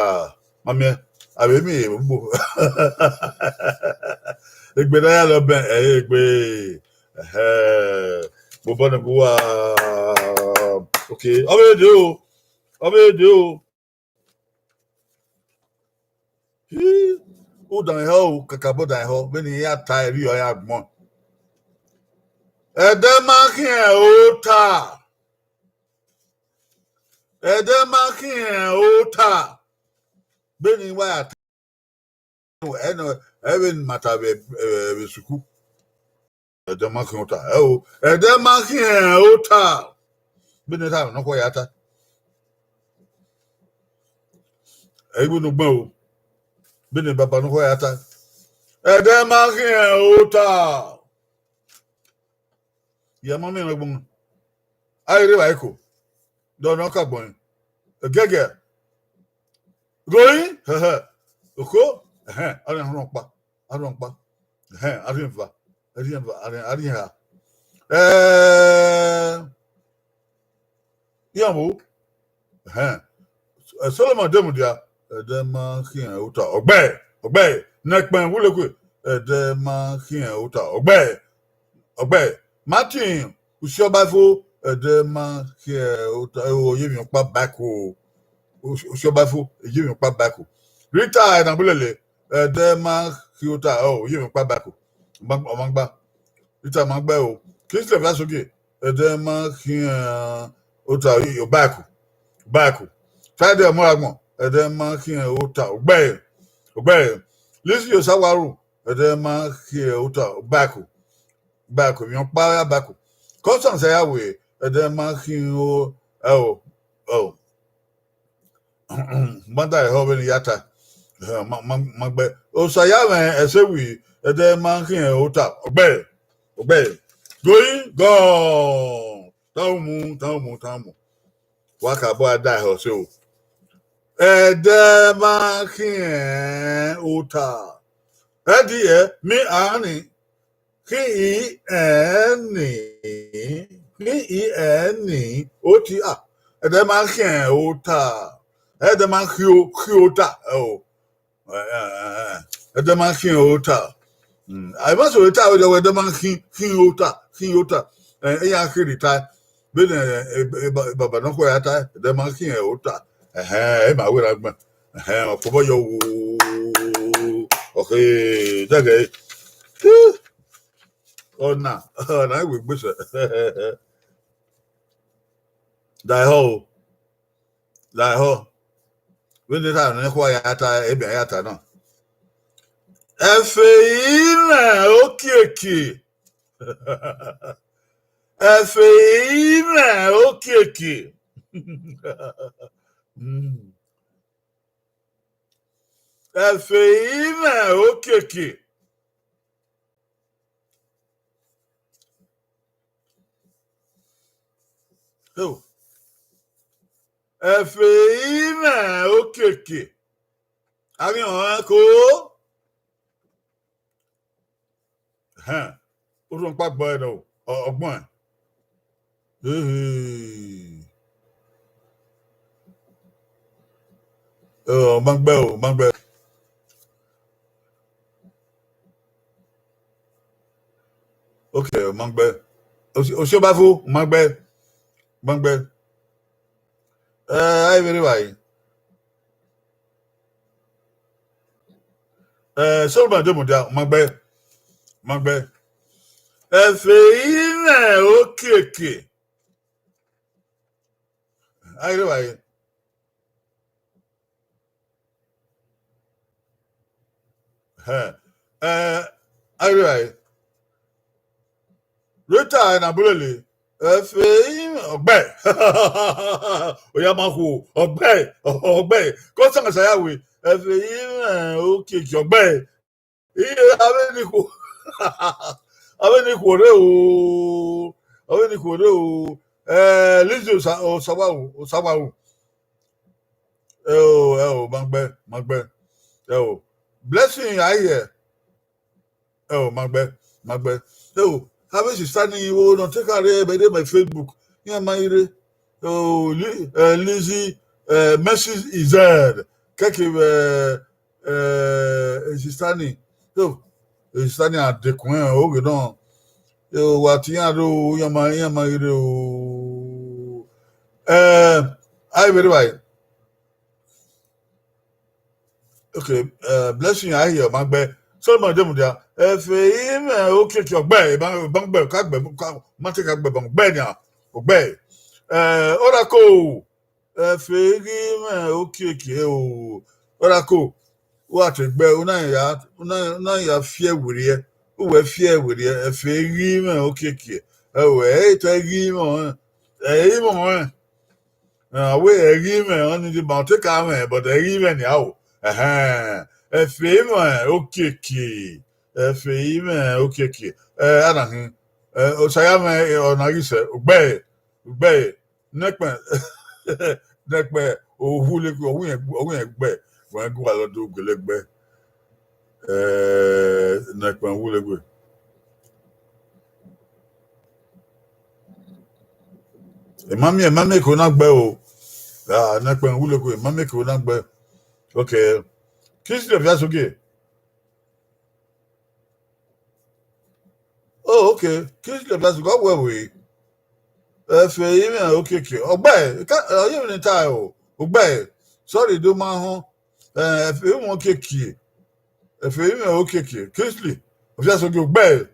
ma miẹn, avbe miẹn ugbo. Egbe ne a ya lọ bẹn, ẹ i re egbe, ẹhẹ, bobọ ne gu wa, okay, ọ vbe dee o, ọ vbe dee o. Hi, u dan ehọ o, kakabọ dan ehọ, vbene I ya ta ẹre ọ ya gbọn. Ẹdẹ ma khian ota. Ẹdẹ ma khian ota. Vbene I wa ya ta ẹnọ, ẹvbo ne ima ta vbe, vbe, vbe sukuu. Ẹdẹ ma khian ota, ẹ o, ẹdẹ ma khian ota. Vbene ta nọkhua ya ta. Ẹ i vbe ne ugbẹn o. Vbene baba nọkhua ya ta. Ẹdẹ ma khian ota. Ya ma miẹn agbọn. A i rre evbare eko. Dọ ne ọ ka gbọnrin. Ẹgẹgẹ. Roi, hẹhẹ. Oko, ẹhẹn, a rhian rhọkpa. A rhian rhọkpa. Ẹhẹn, a rhian eva. A rhian eva, a rhian, a rhian eha. Ẹẹ, iran vbo? Ẹhẹn. Ẹ, Solomọn de mudia, ẹdẹ ma khian ota. Ọgbẹe, ọgbẹe, ne ẹkpẹn wulekhue, ẹdẹ ma khian ota. Ọgbẹe, ọgbẹe, Martin, usi ọba fo, ẹdẹ ma khian ota, ẹ, ọ ye emwi ọkpa back o. Usi, usi ọba fo, ọ ye emwi ọkpa back o. Rita Ẹnagbelele, ẹdẹ ma khian ota, ọ ye emwi ọkpa back o. Ọ ma, ọ ma gba. Rita ma gba o. Kingsley Vyasogie, ẹdẹ ma khian ota, ọ back o. Back o. Friday Ọmọragbọn, ẹdẹ ma khian ota, ọgbẹe, ọgbẹe. Lizzy Osawaru, ẹdẹ ma khian ota, back o. Back o, emwi ọkpa ya back o. Constance Ayawe, ẹdẹ ma khian o, ẹ o, ẹ o. Ma da ehọ vbene I ya ta. Ẹ, ma, ma, ma gbe. Osa ya mwẹ ẹse wi, ẹdẹ ma khian ota. Ọgbẹe, ọgbẹe. Going, gone. Tama umu, tama umu, tama umu. Wa ka bọ a da ehọ ẹse o. Ẹdẹ ma khian ota. Ẹdẹ ẹ, mi a ni. Khian ẹni, khian ẹni, oti a, ẹdẹ ma khian ota, ẹdẹ ma khian o, khian ota, ẹ o. Ẹ, ẹ, ẹ, ẹ, ẹdẹ ma khian ota. Mm, a ma so ta wẹ, ẹdẹ ma khian, khian ota, khian ota. Ẹ, iran kherhe ta. Vbene, ẹ, ẹ, ẹ, ba-, baba nọkhua ya ta, ẹdẹ ma khian ota. Ẹhẹn, ẹ ma wẹ ra gbọn. Ẹhẹn, ọkpọbọ yọ wo. Ọkhe, dẹgẹ. Ọna, ọna iwe gbese. Da ehọ o. Da ehọ. Vbene ta ne khua ya ta, ebe a ya ta na. Ẹfe i mwẹ okiekie. Ẹfe i mwẹ okiekie. Mm. Ẹfe i mwẹ okiekie. Oh. Ẹfe i mwẹ okiekie. A ghi họn ẹko. Hẹn, orhunmwuda ọkpa gbọe nọ, ọ, ọgbọn. Ehe. Ọ ma gbe o, ma gbe. Okay, ma gbe. Osi, osi ọba fu, ma gbe. Ma gbe. Eh, ai vbe rre evbare. Eh, Solomon de mudia, ma gbe, ma gbe. Ẹfe i mwẹ okiekie. Ai rre evbare. Hẹ, eh, ai rre evbare. Rita na bulele, ẹfe i mwẹ ọgbẹe. Oya ma khuo, ọgbẹe, ọgbẹe. Kọsan sa ya we, ẹfe i mwẹ okiekie ọgbẹe. Iye, avbe ni khuo, avbe ni khuo rre o, avbe ni khuo rre o. Eh, Lizzy Osa-, Osawaru, Osawaru. Ẹ o, ẹ o, ma gbe, ma gbe. Ẹ o, Blessing, I hear. Ẹ o, ma gbe, ma gbe. Ẹ o, avbe sista ni wo nọ te ka rre ẹmwẹ rre my Facebook, iran ma i rre. Ẹ o, Li-, eh, Lizzy, eh, Mercy Ezel, kẹke vbe, eh, sista ni. So, sista ni a dekun ẹn, oghe nọ. Ẹ o, wa te iran rre o, iran ma, iran ma i rre o. Eh, ai vbe rre evbare. Okay, eh, Blessing, I hear, ma gbe. Solomon de mudia, ẹfe i mwẹ okiekie ọgbẹe, ma, ma gbe, ka gbe, ka, ma te ka gbe, ma gbe nia, ọgbẹe. Eh, Oracle, ẹfe i ghi mwẹ okiekie o. Oracle, u gha te gbe, u na ya, u na, u na ya fiẹ werriẹ, u wẹ fiẹ werriẹ, ẹfe i ghi mwẹ okiekie. Ẹ o, ẹ i te ghi mwẹ, ẹ i mwẹ. Eh, a wẹ ẹghi mwẹ, ọni deba, ọ te ka mwẹ, but ẹghi mwẹ nia o. Ẹhẹn. Ẹfe i mwẹ okiekie. Ẹfe i mwẹ okiekie. Eh, a na hin. Eh, Osa ya mwẹ, eh, ọna ghi sẹ, ugbẹe, ugbẹe, nẹkpẹn, nẹkpẹn, ohu leke, ọ wẹ irẹn, ọ wẹ irẹn gbe, wẹ gu wa lọ do gele gbe. Eh, nẹkpẹn wu leke. Emami, emami ko na gbe o. Ah, nẹkpẹn wu leke, emami ko na gbe. Okay. Kingsley Obiasogie. Oh, okay. Kingsley Obiasogie, ọ wẹ we. Ẹfe i mwẹ okiekie. Ọgbẹe, ka, ọ ye emwi ne I ta o. Ugbẹe. Sorry, do ma họn. Eh, ẹfe i mwẹ okiekie. Ẹfe i mwẹ okiekie. Kingsley Obiasogie, ugbẹe.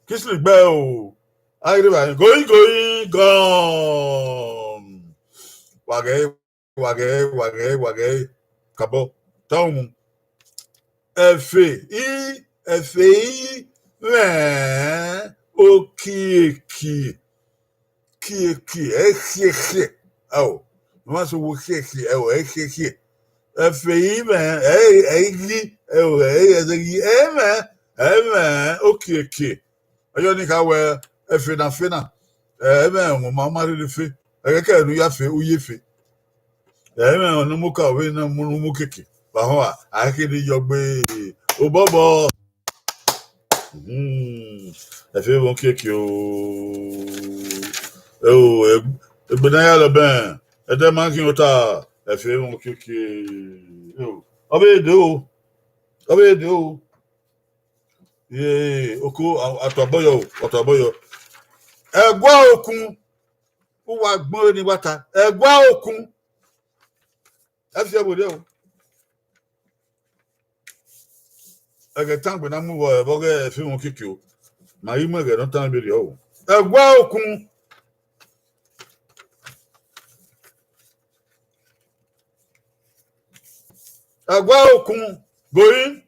Kingsley gbe o. Ai rre evbare, going, going, gone. Wa ghẹ, wa ghẹ, wa ghẹ, wa ghẹ. Kabọ. Ta umu. Ẹfe i, ẹfe i mwẹ okiekie. Kiekie, ẹ i khiẹkhiẹ. Ẹ o, ne ọ ma sẹ owo khiẹkhiẹ, ẹ o, ẹ i khiẹkhiẹ. Ẹfe i mwẹ, ẹ i, ẹ i ghi, ẹ o, ẹ i, ẹ i ghi, ẹ i mwẹ, ẹ i mwẹ okiekie. Ọ yọ ni kha wẹ, ẹfe na fe na, ẹ i mwẹ, ọmwa ma rherhe fe, ẹghẹ kẹ ne u ya fe, u ye fe. Ẹ i mwẹ ọnọmọka, ọ vbe ne mu, mu keke, vbe ahọn a, a i kherhe yọ gbe obọbọ. Hmm, ẹfe i mwẹ okiekie o. Ẹ o, ẹ, egbe ne a ya lọ bẹn, ẹdẹ ma ghi ota, ẹfe i mwẹ okiekie. Ẹ o, ọ vbe de o, ọ vbe de o. Ye, oko, a, a tue abọyọ o, a tue abọyọ. Ẹgua okun, u wa gbẹn ọre ne I wa ta. Ẹgua okun. Ẹ fi ẹvbo rre o. Ẹghẹ tangbe na mu vbọ, ẹvbo ọghe ẹfe i mwẹ okiekie o. Ma ghi mu ẹghẹ ne ọ tangbe rriọ o. Ẹgua okun. Ẹgua okun. Going,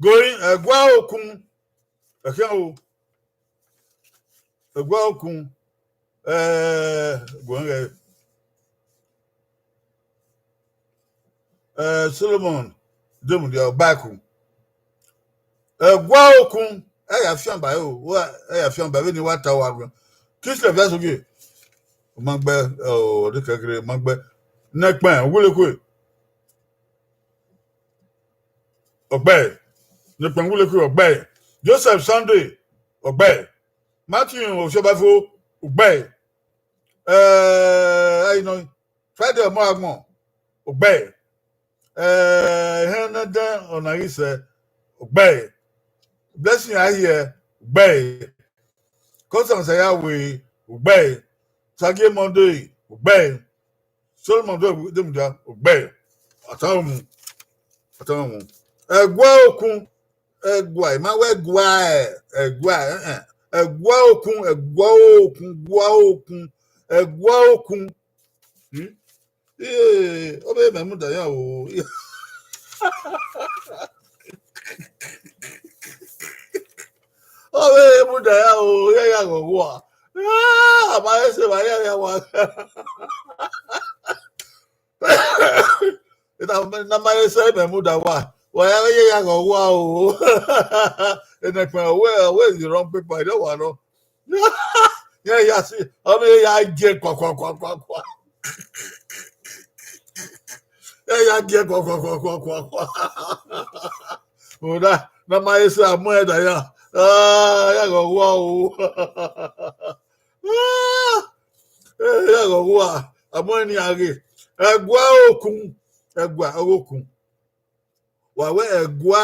going, Ẹgua Okun. Ẹkhian o. Ẹgua Okun. Eh, going, eh, eh, Solomon Demudia Ọgbaẹku. Ẹgua Okun, ẹ ya fian ba o, wa, ẹ ya fian ba vbene wa ta wa rua. Kisle via sogie. Ma gbe, ọ, de kekere, ma gbe. Nẹkpẹn, Uwulekhue. Ọgbẹe. Nẹkpẹn, Uwulekhue, ọgbẹe. Joseph Sunday, ọgbẹe. Matthew Osobafo, ọgbẹe. Eh, ẹi nọ, Friday Ọmọagbọn, ọgbẹe. Eh, Ehẹn Nẹdẹn Ọnaghisẹ, ọgbẹe. Blessing Ahiẹ, ọgbẹe. Constance Ayawe, ọgbẹe. Sagie Monday, ọgbẹe. Solomon Demudia, ọgbẹe. Ọtanmwẹ mu. Ọtanmwẹ mu. Ẹgua Okun, Ẹgua, I ma wẹ Ẹgua, ẹ, Ẹgua, eh, eh. Ẹgua Okun, Ẹgua Okun, Ẹgua Okun, Ẹgua Okun. Hmm? Ee, ọ vbe mẹ mudia ya o. Ọ vbe mudia ya o, ya ya ghọghọ a. Ah, a ma he sẹ, wa ya ya wa. Ita na ma he sẹ mẹ mudia wa. Wa ya ye ya ghọghọ a o. Enẹkpẹn, ọ wẹ, ọ wẹ is the wrong paper, I don't want to. Iran ya si, ọ vbe ya gie kua, kua, kua, kua, kua. Iran ya gie kua, kua, kua, kua, kua, kua. Rhunmwuda, ne a ma he sẹ a mu ẹn da ya. Ah, ya ghọghọ o. Ah, eh, ya ghọghọ a, a mu ẹn nian ghe. Ẹgua Okun, Ẹgua Okun. Wa wẹ Ẹgua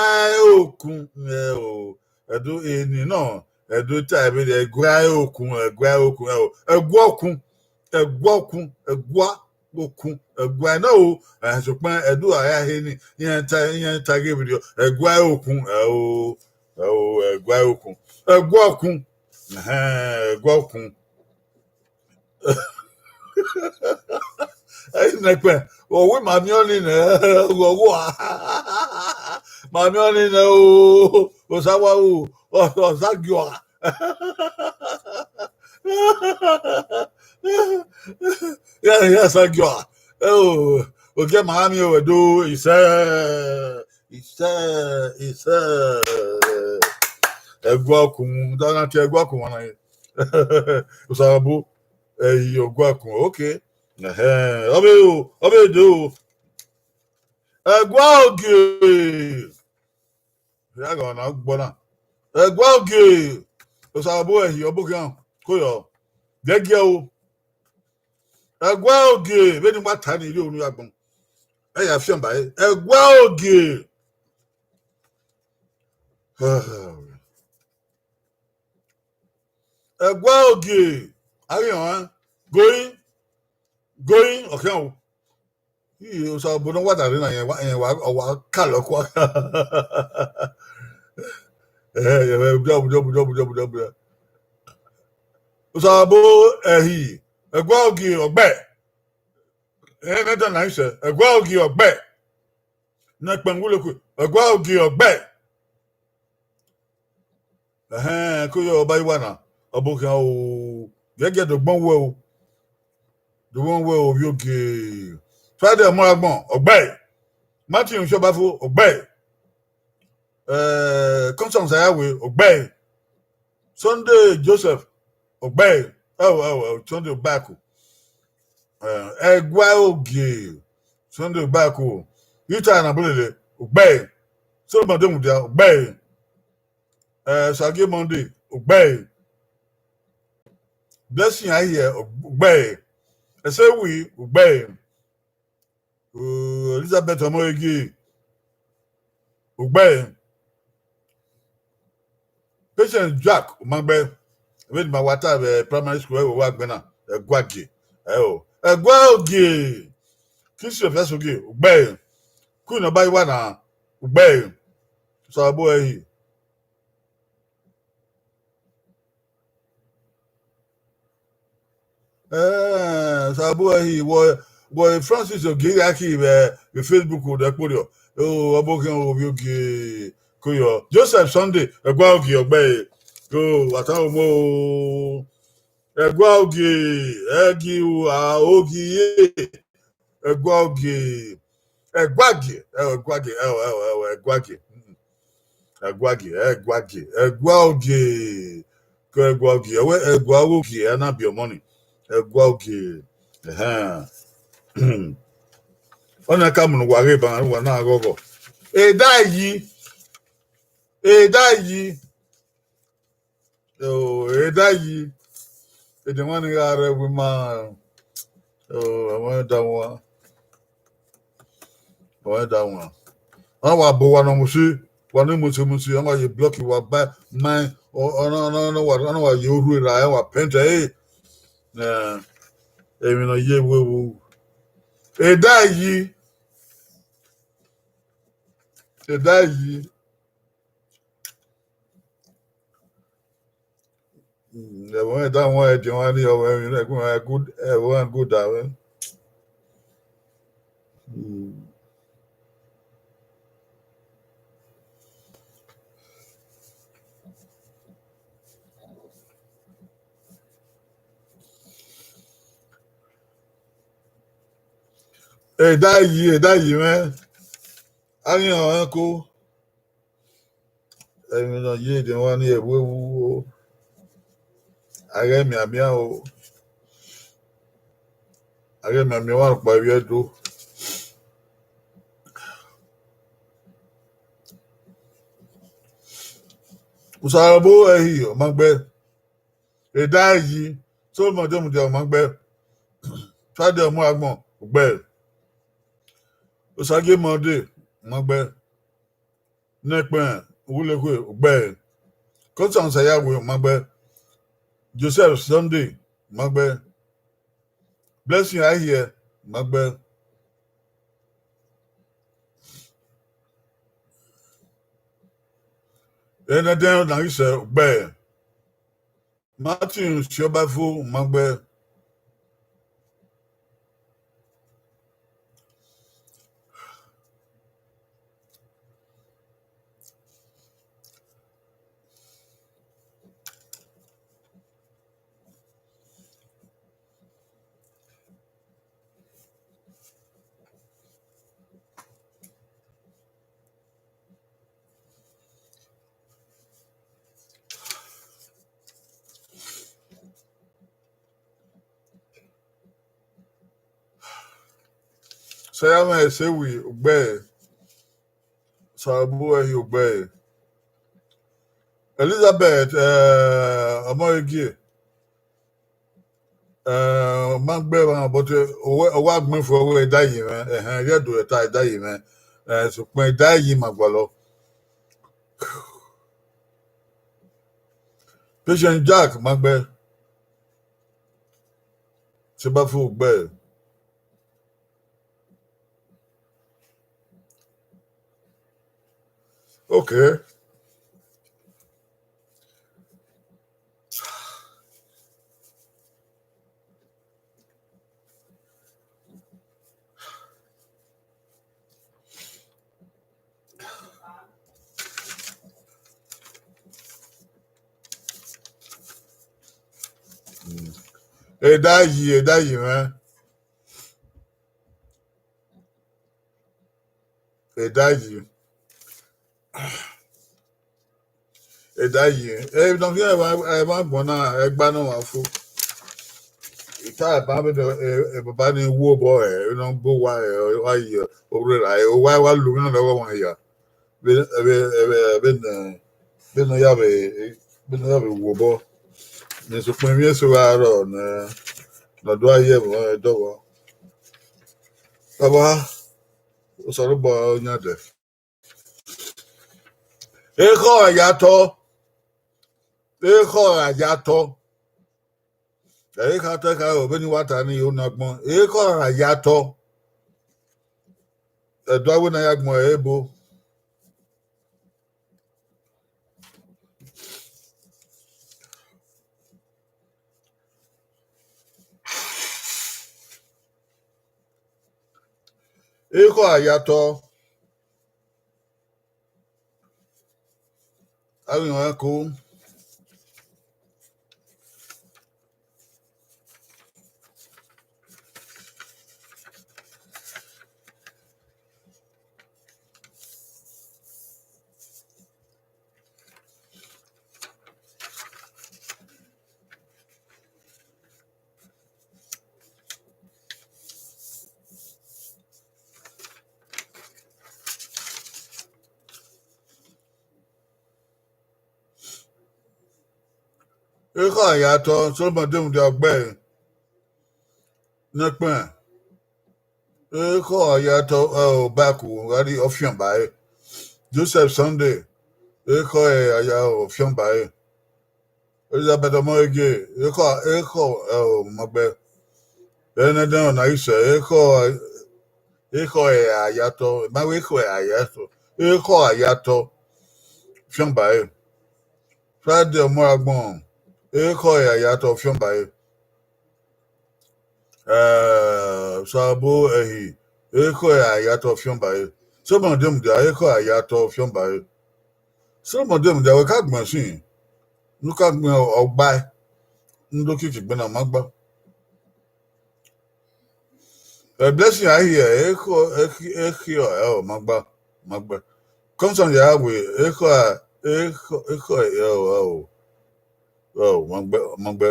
Okun, ẹ o, Ẹdo eni nọ, Ẹdo ta ẹvbe Ẹgua Okun, Ẹgua Okun, ẹ o, Ẹgua Okun, Ẹgua Okun, Ẹgua Okun, Ẹgua nọ o, ẹ, sokpan Ẹdo a ya he ni, iran ta, iran ta ghe vberriọ, Ẹgua Okun, ẹ o, ẹ o, Ẹgua Okun, Ẹgua Okun, ẹhẹn, Ẹgua Okun. Ẹi nẹkpẹn, ọ wẹ ma miẹn ọnii nẹ, ghọghọ a. Ma miẹn ọnii nẹ o, Osawa o, ọ, Osagiọra. Ya, ya Osagiọra. Ẹ o, ogie ma miẹn wẹ do, isẹ, isẹ, isẹ. Ẹgua Okun, da na tie Ẹgua Okun wana ye. Osanobua, ẹ i Ẹgua Okun, okay. Ẹhẹn, ọ vbe o, ọ vbe do. Ẹgua Ogie. Ya gha na gbọ na. Ẹgua Ogie. Osanobua, ẹ i Ọbokhian, ko yọ. Gẹgiẹ o. Ẹgua Ogie, vbene wa ta ni rhie unu ya gbọn. Ẹ ya fian ba ẹre. Ẹgua Ogie. Ẹgua Ogie, a ghi họn, going, going, ọkhian o. Iye, Osanobua ne ọ wa da rre na, rẹn wa, rẹn wa, ọ wa ka lọ kua. Eh, yeah, yeah, budia, budia, budia, budia, budia, budia. Osanobua, ẹ i, Ẹgua Ogie ọgbẹe. Ehẹn Nẹdẹn Ọnaghisẹ, Ẹgua Ogie ọgbẹe. Nẹkpẹn, Uwulekhue, Ẹgua Ogie ọgbẹe. Ẹhẹn, ko yọ, Ọba Iwana, Ọbokhian o, gẹgiẹ do gbọn wẹ o. Do gbọn wẹ o, ovbi Ogie. Friday Ọmọagbọn, ọgbẹe. Martin Osobafo, ọgbẹe. Eh, Constance Ayawe, ọgbẹe. Sunday Joseph, ọgbẹe. Ẹ o, ẹ o, ẹ o, Sunday Ọgbaẹku. Eh, Ẹgua Ogie, Sunday Ọgbaẹku. Rita Anabolele, ọgbẹe. Solomon Demudia, ọgbẹe. Eh, Sagie Monday, ọgbẹe. Blessing Ahiẹ, ọgbẹe. Ẹsewi, ọgbẹe. Uh, Elizabeth Ọmọrege, ọgbẹe. Patience Jack Umangbe, vbene ima wa ta vbe primary school, ẹ wa gbẹn na, Ẹgua Ogie, ẹ o, Ẹgua Ogie. Kingsley Ofiasogie, ọgbẹe. Queen Ọba Iwana, ọgbẹe. Osanobua, ẹ i. Eh, Osanobua, ẹ i, wọ, But Francis Ogie ya ki vbe, vbe Facebook odẹ kporiọ. O, ọbokhian ovbi Ogie koyọ. Joseph Sunday, ẹgua Ogie ọgbẹe. O, wa ta omo o. Ẹgua Ogie, ẹgi ua Ogie. Ẹgua Ogie. Ẹguagie, ẹ, Ẹguagie, ẹ, ẹ, ẹ, Ẹguagie. Mm. Ẹguagie, Ẹguagie, Ẹgua Ogie. Ke Ẹgua Ogie, ẹ wẹ Ẹgua Ogie, ẹ na biẹ ọmọ ni. Ẹgua Ogie. Ẹhẹn. Ọna ka mu ne uwa ghe ban, uwa na ghọghọ. Eda yi. Eda yi. O, eda yi. Ede wan ni gha rre ẹvbo ima. O, ẹmwẹ da wan. Ẹmwẹ da wan. Ọ wa bo wa nọ musi, wa ni musi musi, ọ wa ye block wa ba ma, ọ, ọ, ọ, ọ, ọ wa, ọ wa ye orhu ra, ẹ wa pẹntẹ, ẹ. Eh, emwi nọ ye vbe vbo. Eda yi. Eda yi. Mm, ẹvbo ẹn da wọn ẹdẹ wan ni ọvbo ẹmwẹ na, ẹgbẹn wan good, ẹvbo ẹn good avbe. Mm. Eda yi, eda yi mwẹ. A ghi họn ẹn ko. Emwi nọ ye de wan ni ẹvbo ẹvbo. A ghẹ mianmian o. A ghẹ mianmian ọmwa rhọkpa vbe Ẹdo. Osanobua ẹhi, ọ ma gbe. Eda yi, Solomon Demudia, ọ ma gbe. Friday Ọmuagbọn, ọ gbe. Osagie Monday, ọ ma gbe. Nẹkpẹn Uwulekhue, ọ gbe. Constance Ayawe, ọ ma gbe. Joseph Sunday, ọ ma gbe. Blessing Ahiẹ, ọ ma gbe. Ẹnẹdẹn na ghi sẹ, ọ gbe. Martin Siobafo, ọ ma gbe. Seyamẹ Esewi, ọ gbe. Osanobua ẹhi, ọ gbe. Elizabeth, eh, Ọmọrẹgie, eh, ọ ma gbe emwa, but, eh, ọ wa, ọ wa gbẹn fo, ọ wẹ Eda yi mwẹ, ẹhẹn, rhie do ẹta Eda yi mwẹ, eh, sokpan Eda yi ma gualọ. Patient Jack, ọ ma gbe. Siobafo, ọ gbe. Okay. Mm. Eda yi, Eda yi mwẹ. Eda yi. Eda yi. Emwi nọ khian, emwa agbọn na, ẹgba nọ ọmwa fo. Ita eba vbene, e, e, baba ni wu obọ, e, nọ gbe owa, e, owa yi, orhu ra, e, owa, wa lu emwi nọ lọghọ wan ya. Vbe, vbe, vbe, vbene, vbene ọ ya vbe, vbene ọ ya vbe wu obọ. Ne sokpan emwi eso gha rrọọ ne, ne ọ do a ye ẹmwẹ dọghọ. Baba, Osanobua ọ yan dẹ. Ekhọe ra ya tọ. Ekhọe ra ya tọ. Ẹ i kha ta ẹka ro vbene wa ta ni, ọ na gbọn. Ekhọe ra ya tọ. Ẹdẹ a wẹ ne a ya gbọn ẹre ebo. Ekhọe a ya tọ. Avbe emwa ko. Ekhọe a ya tọ, Solomọn demudia ọgbe ẹre ne ẹkpẹn. Ekhọe a ya tọ, ẹ, Obaku gha rrie ọfian ba ẹre. Joseph Sunday, ekhọe a ya ọfian ba ẹre. Elizabeth Ọmọrege, ekhọe, ekhọe, ẹ, ọ ma gbe. Ẹnẹdẹrẹn na i sẹ, ekhọe, ekhọe a ya tọ, ma wẹ ekhọe a ya tọ, ekhọe a ya tọ, ọfian ba ẹre. Friday Ọmọragbọn, ekhọe a ya tọ, ọfian ba ẹre. Eh, Osanobua Ẹhi, ekhọe a ya tọ, ọfian ba ẹre. Solomọn demudia, ekhọe a ya tọ, ọfian ba ẹre. Solomọn demudia, wẹ ka gbẹn sin, ne u ka gbẹn ọgbae, ne u do kiki gbẹn na ma gba. Eh, Blessing Ahiẹ, ekhọe, ekhi-, ekhọe, ẹ, ọ ma gba, ma gbe. Constance ya we, ekhọe, ekhọe, ekhọe, ẹ, ọ, ẹ, ọ, ẹ, ọ, ma gbe, ma gbe.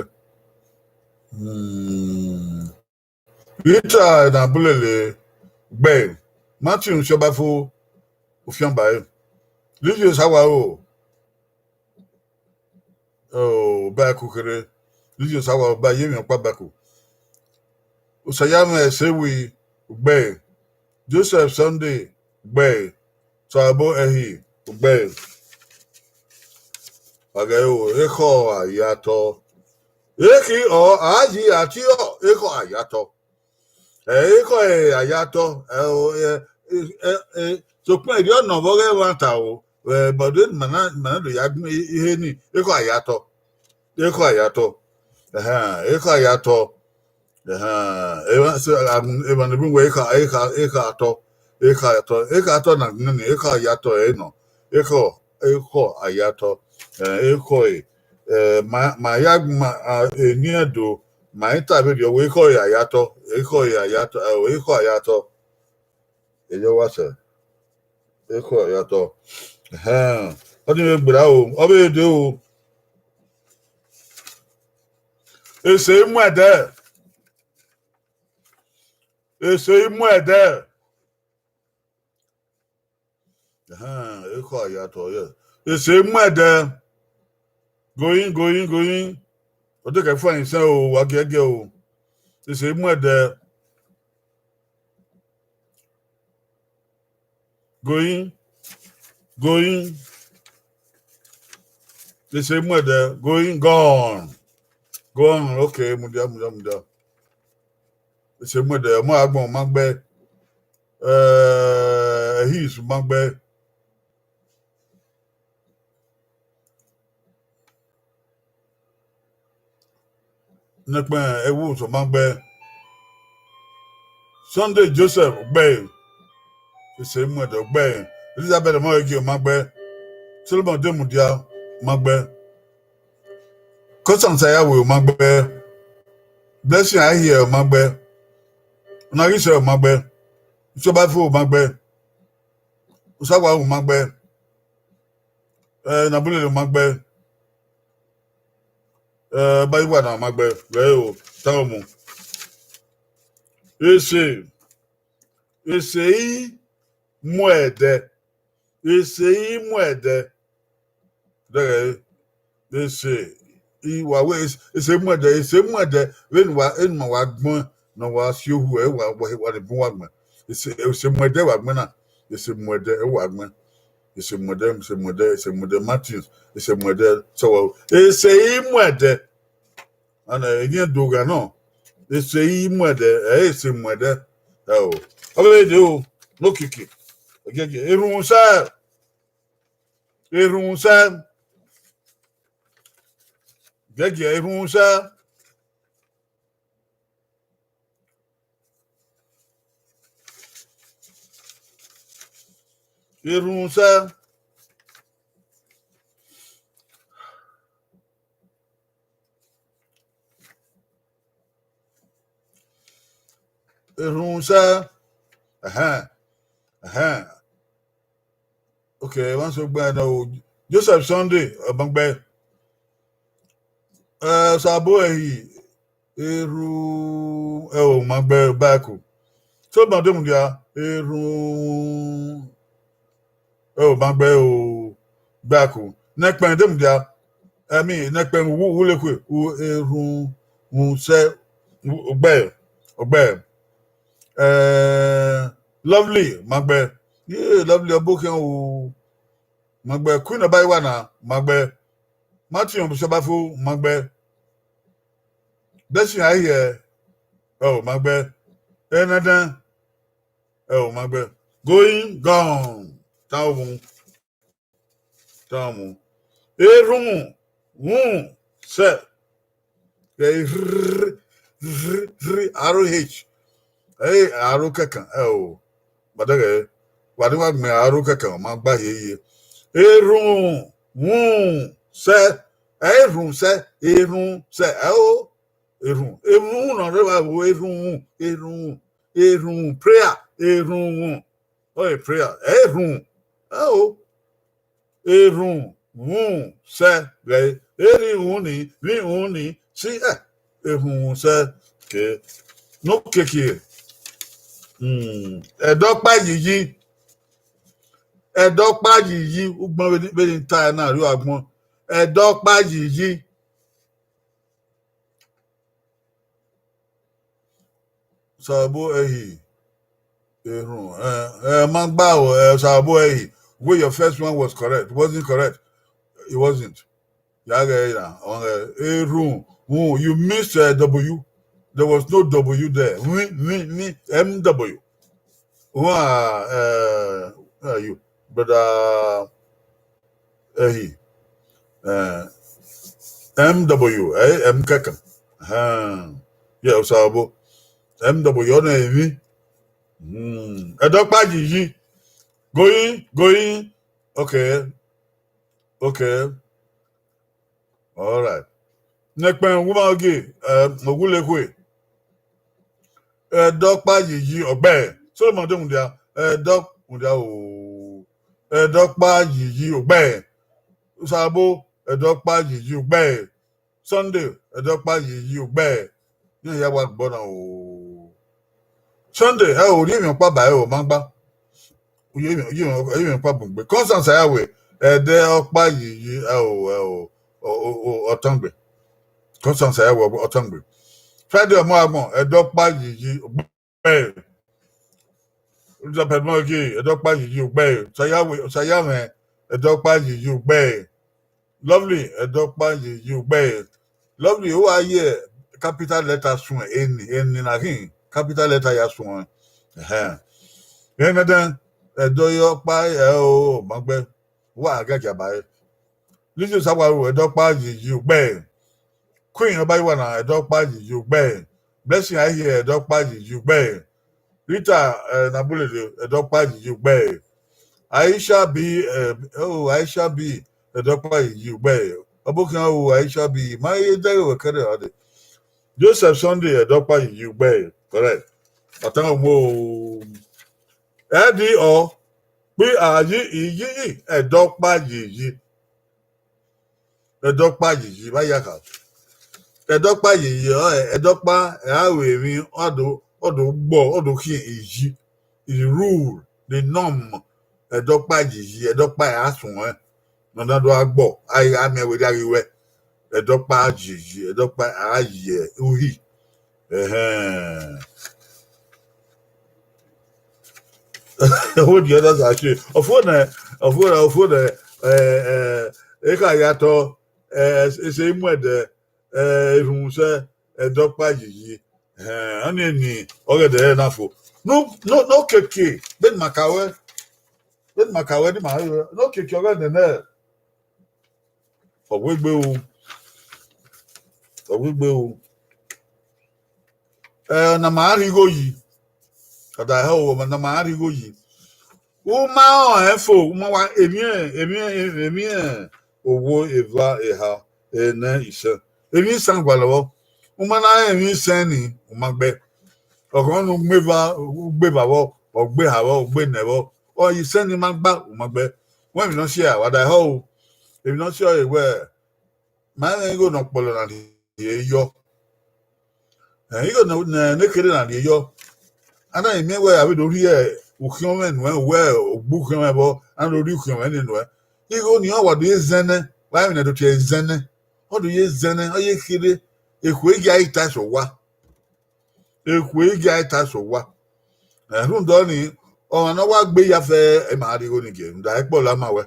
Hmm. Rita na bulele gbe. Matthew Nshiọbafo, ọfian ba ẹre. Lizzie Osawaro, oh, Obaku kherhe. Lizzie Osawaro ba ye emwi ọkpa Obaku. Osayamwẹ Esewi, ugbe. Joseph Sunday, ugbe. Osanobua Ẹhi, ugbe. Wa ghẹ ro, ekhọe a ya tọ. Ekhi ọ, a yi a tie ọ, ekhọe a ya tọ. Ẹ, ekhọe a ya tọ, ẹ, o, ẹ, ẹ, ẹ, ẹ, sokpan erriọ nọ vbe ọghe ẹmwata o, ẹ, but ma na, ma na do ya gbẹn ihe ni, ekhọe a ya tọ. Ekhọe a ya tọ. Ẹhẹn, ekhọe a ya tọ. Ẹhẹn, emwa, so, um, emwa ne bun wẹ ekha, ekha, ekha tọ, ekha tọ, ekha tọ na nene, ekha ya tọ ẹ nọ, ekhọe, ekhọe a ya tọ, eh, ekhọe, eh, ma, ma ya ma, ah, eni Ẹdo, ma i ta vberriọ wẹ ekhọe a ya tọ, ekhọe a ya tọ, eh, ekhọe a ya tọ. Eyọ wa sẹ, ekhọe a ya tọ. Ẹhẹn, ọ ni vbe gberra o, ọ vbe de o. Ese i mu ẹdẹ. Ese i mu ẹdẹ. Ahan, ekhọe a ya tọ, yes. Ese i mu ẹdẹ. Going, going, going. Ọ te kẹ fua isẹn o, wa giẹgiẹ o. Ese i mu ẹdẹ. Going, going. Ese i mu ẹdẹ. Going, gone. Gone, okay, mudia, mudia, mudia. Ese i mu ẹdẹ, ọmọ agbọn ma gbe. Eh, Ehis ma gbe. Nẹkpẹn ẹwu sọ ma gbe. Sunday Joseph gbe. Ese i mu ẹdẹ gbe. Elizabeth Ọmọrege ma gbe. Solomon Demudia ma gbe. Constance Ayawe ma gbe. Blessing Ahiẹ ma gbe. Ọnaghisẹ ma gbe. Nsọbafo ma gbe. Osawa ma gbe. Eh, Nabulele ma gbe. Eh, Bayiwa na ma gbe. Vbe o, ta mu. Ese. Ese i mu ẹdẹ. Ese i mu ẹdẹ. Dẹghẹ, ese i wa wẹ, ese, ese mu ẹdẹ, ese mu ẹdẹ. Vbene wa, enu ma wa gbọn, ne wa si ohu, ẹ wa, wa, wa ni bun wa gbọn. Ese, ese mu ẹdẹ wa gbọn na. Ese mu ẹdẹ, ẹ wa gbọn. Ese mu ẹdẹ, ese mu ẹdẹ, ese mu ẹdẹ Martins, ese mu ẹdẹ sọwọ. Ese i mu ẹdẹ. Ana ẹgẹn do gha nọ. Ese i mu ẹdẹ, ẹ ese mu ẹdẹ. Ẹ o. Ọ vbe de o, no kiki. Ẹgẹgẹ, erhunmwusa. Erhunmwusa. Gẹgiẹ erhunmwusa. Erhunmwu sẹ. Erhunmwu sẹ. Ẹhẹn. Ẹhẹn. Okay, wọ́n sọ gbẹ náà o. Joseph Sunday, Ọbangbe. Eh, Sabo Ehi, Erhunmwu, ẹ o, Ọbangbe, Ọbaẹko. Solomon Demudia, Erhunmwu, ẹ o, Ọbangbe, o, Ọbaẹko. Nẹkpẹn Demudia, I mean, Nẹkpẹn Wu-, Wulekhue, u-, Erhunmwu sẹ, u-, Ọgbe, Ọgbe. Eh, Lovely, Ọbangbe. Ye, Lovely, ọbokhian o. Ọbangbe, Queen Ọbayiwa na, Ọbangbe. Martin Obusobafo, Ọbangbe. Blessing Ahiẹ, ẹ o, Ọbangbe. Ẹnẹdẹn, ẹ o, Ọbangbe. Going gone. Tamu. Tamu. Erhunmwu, wun, sẹ. Ghẹ rr, rr, rr, R O H. Ẹ, R O kẹkan, ẹ o. Gbadẹghẹ, wa ni wa gbẹn R O kẹkan, ọ ma gba hiehie. Erhunmwu, wun, sẹ. Ẹ, erhunmwu sẹ, erhunmwu sẹ, ẹ o. Erhunmwu, erhunmwu nọ rre vbe erhunmwu, erhunmwu, erhunmwu, prayer, erhunmwu. Ọ prayer, erhunmwu. Ẹ o. Erhunmwu sẹ, ghẹ, erhunmwu ni, vbe erhunmwu ni, si, ẹ, erhunmwu sẹ, ke. Ne okiekie, hmm, Ẹdẹ Ọkpa Yiyi, Ẹdẹ Ọkpa Yiyi, ugbọn vbene, vbene I ta ẹre na, rhie agbọn. Ẹdẹ Ọkpa Yiyi. Sabo Ehi, Erhunmwu, eh, eh, ma gba o, eh, Sabo Ehi, where your first one was correct, wasn't correct. It wasn't. Ya ghẹ ra, ọ, eh, Erhunmwu, you missed, eh, W. There was no W there. Wi, wi, wi, M W. Who are, uh, who are you? Brother Ehi. Uh, M W, eh? M kẹkan. Uh, yeah, Osabo. M W, ọ na emwi. Hmm. Ẹdẹ Ọkpa Yiyi. Going, going. Okay. Okay. All right. Nẹkpẹn Wu ma ogie, eh, Wulekhue. Ẹdẹ Ọkpa Yiyi Ọgbe. Solomon Demudia, Ẹdẹ Ọ-, Mudia o. Ẹdẹ Ọkpa Yiyi Ọgbe. Sabo, Ẹdẹ Ọkpa Yiyi Ọgbe. Sunday, Ẹdẹ Ọkpa Yiyi Ọgbe. Iran ya wa gbọ na o. Sunday, ẹ o, rhie emwi ọkpa ba ẹre o, ma gba. Uye, uye, uye emwi ọkpa bun gbe. Constance Ayawe, Ẹdẹ Ọkpa Yiyi, ẹ o, ẹ o, ọ, ọ, ọ, Ọtangbe. Constance Ayawe, Ọtangbe. Friday Ọmọagbọn, Ẹdẹ Ọkpa Yiyi Ọgbe. Elizabeth Mogi, Ẹdẹ Ọkpa Yiyi Ọgbe. Sayawe, Sayamẹ, Ẹdẹ Ọkpa Yiyi Ọgbe. Lovely, Ẹdẹ Ọkpa Yiyi Ọgbe. Lovely, u wa ye capital letter suẹn, eni, eni na khin, capital letter ya suẹn. Ẹhẹn. Ẹnẹdẹn, Ẹdẹ Ọkpa, ẹ o, ma gbe, u wa gha gia ba ẹre. Lizzie Osawaru, Ẹdẹ Ọkpa Yiyi Ọgbe. Queen Ọbayiwa na, Ẹdẹ Ọkpa Yiyi Ọgbe. Blessing Ahiẹ, Ẹdẹ Ọkpa Yiyi Ọgbe. Rita, eh, Nabulele, Ẹdẹ Ọkpa Yiyi Ọgbe. Aisha B, eh, oh, Aisha B, Ẹdẹ Ọkpa Yiyi Ọgbe. Ọbokhian o, Aisha B, ma ye dẹghe wẹ kẹrẹ ọdẹ. Joseph Sunday, Ẹdẹ Ọkpa Yiyi Ọgbe. Correct. Ọtan ọmọ o. Ẹ di ọ, kpi a yi, iyi, Ẹdẹ Ọkpa Yiyi. Ẹdẹ Ọkpa Yiyi, vba ya kha. Ẹdẹ Ọkpa Yiyi, ọ, Ẹdẹ Ọkpa, ẹ a ru emwi, ọ do, ọ do gbọ, ọ do khian iyi. He rule the norm. Ẹdẹ Ọkpa Yiyi, Ẹdẹ Ọkpa ẹ a suẹn. Nọ na do a gbọ, a gha miẹn wẹ, a ghi wẹ. Ẹdẹ Ọkpa Yiyi, Ẹdẹ Ọkpa a ye uhi. Ẹhẹn. Wo di others are shey. Ọfo nẹ, ọfo nẹ, ọfo nẹ, eh, eh, e ka ya tọ, eh, ese imuẹdẹ, eh, erhunmwu sẹ, Ẹdẹ Ọkpa Yiyi. Eh, ọni eni ọghe ẹdẹ na fo. No, no, no keke, beni ma ka wẹ, beni ma ka wẹ ni ma rẹ, no keke ọghe ẹdẹ nẹ. Ọ wegbe o. Ọ wegbe o. Eh, ọna ma rhie igho yi. Ọ da hẹ o, ọna ma rhie igho yi. U ma rẹn fo, u ma wa emwi, emwi, emwi owo, eva, eha, enẹ, isẹn. Emwi isan gualọ vbọ. U ma na rẹn emwi isan ni, u ma gbe. Ọghọ ne u gbe eva, u gbe eva vbọ, ọ gbe eha vbọ, u gbe enẹ vbọ, ọ isan ni ma gba, u ma gbe. Wẹ emwi ne ọ si ẹre, wa da họ o. Emwi ne ọ si ẹre wẹ, ma rẹn igho ne ọ kpọlọ na rhie yọ. Ẹ, igho ne, ne, ne kherhe na rhie yọ. A na miẹn wẹ avbe do rhie ukhiọnmwẹ nuẹn, wẹ ogbe ukhiọnmwẹ vbọ, a na do rhie ukhiọnmwẹ ne nuẹn. Igho ni ọ wa do ye zẹn nẹ, wa emwi ne do tie zẹn nẹ. Ọ do ye zẹn nẹ, ọ ye kherhe, ekhue i ghi a i ta sẹ owa. Ekhue i ghi a i ta sẹ owa. Ẹ, rhunmwuda ọnii, ọmwa ne ọ wa gbe ya fẹ, ẹ ma rhie igho ni gie, rhunmwuda ẹkpọ la ma wẹ.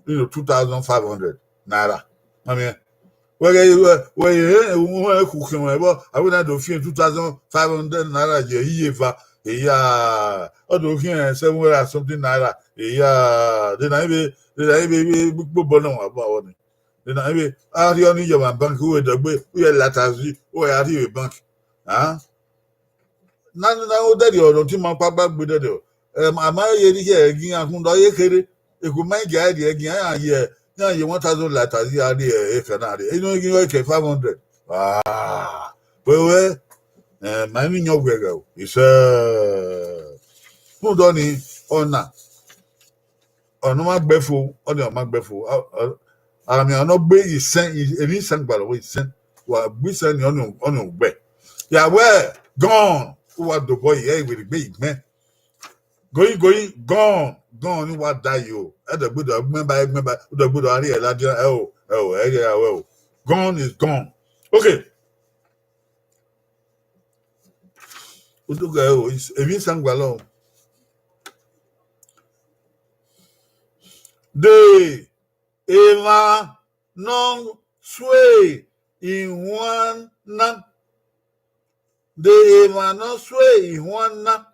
You know, two thousand five hundred naira. Ma miẹn. Wẹ ghẹ, wẹ, wẹ, ẹ, ẹ, ẹ, khu khian mwẹ vbọ, avbe na do fian two thousand five hundred naira ye iye eva, eya, ọ do khian seven hundred and something naira, eya, de na ibe, de na ibe, ibe, ibe, gbobọ na wa bọ ni. De na ibe, a rhie ọni ye ọmwa bank, uwẹ dọgbe, u ye la taxi, u ya rhie vbe bank. Ah? Na, na, na, odẹrriọ, ọdọ ti ma kpa gba gbe odẹrriọ. Em, a ma ye rhie ẹre gie iran rhunmwuda ọ ye kherhe. Ekhue ma i gie ẹre rhie gie iran, iran ye, iran ye one thousand la taxi a rhie, ẹ, ekẹ na rhie. Inu ghi ọre kẹ five hundred. Ah, wẹ wẹ, eh, ma emwi yan wẹ ghẹ o. Isẹ. Rhunmwuda ọnii, ọna. Ọna ọ ma gbe fo, ọnii ọ ma gbe fo. A, a, a miẹn ọna ọ gbe isẹn, i-, emwi isan gbalọ wẹ isẹn. Wa gbe isẹn ni ọnii, ọnii ọ gbe. Ya wẹ, gọn, u wa dobọ ye, ẹ i werriegbe igbẹn. Going, going, gọn, gọn ni wa da yo. Ẹdẹgbe do gbẹn ba, gbẹn ba, ẹdẹgbe do a rhie ladian, ẹ o, ẹ o, ẹ rhie ra wẹ o. Gone is gone. Okay. Uduga ẹ o, is-, emwi isan gbalọ. De emwa ne ọ sue ihuan na. De emwa ne ọ sue ihuan na.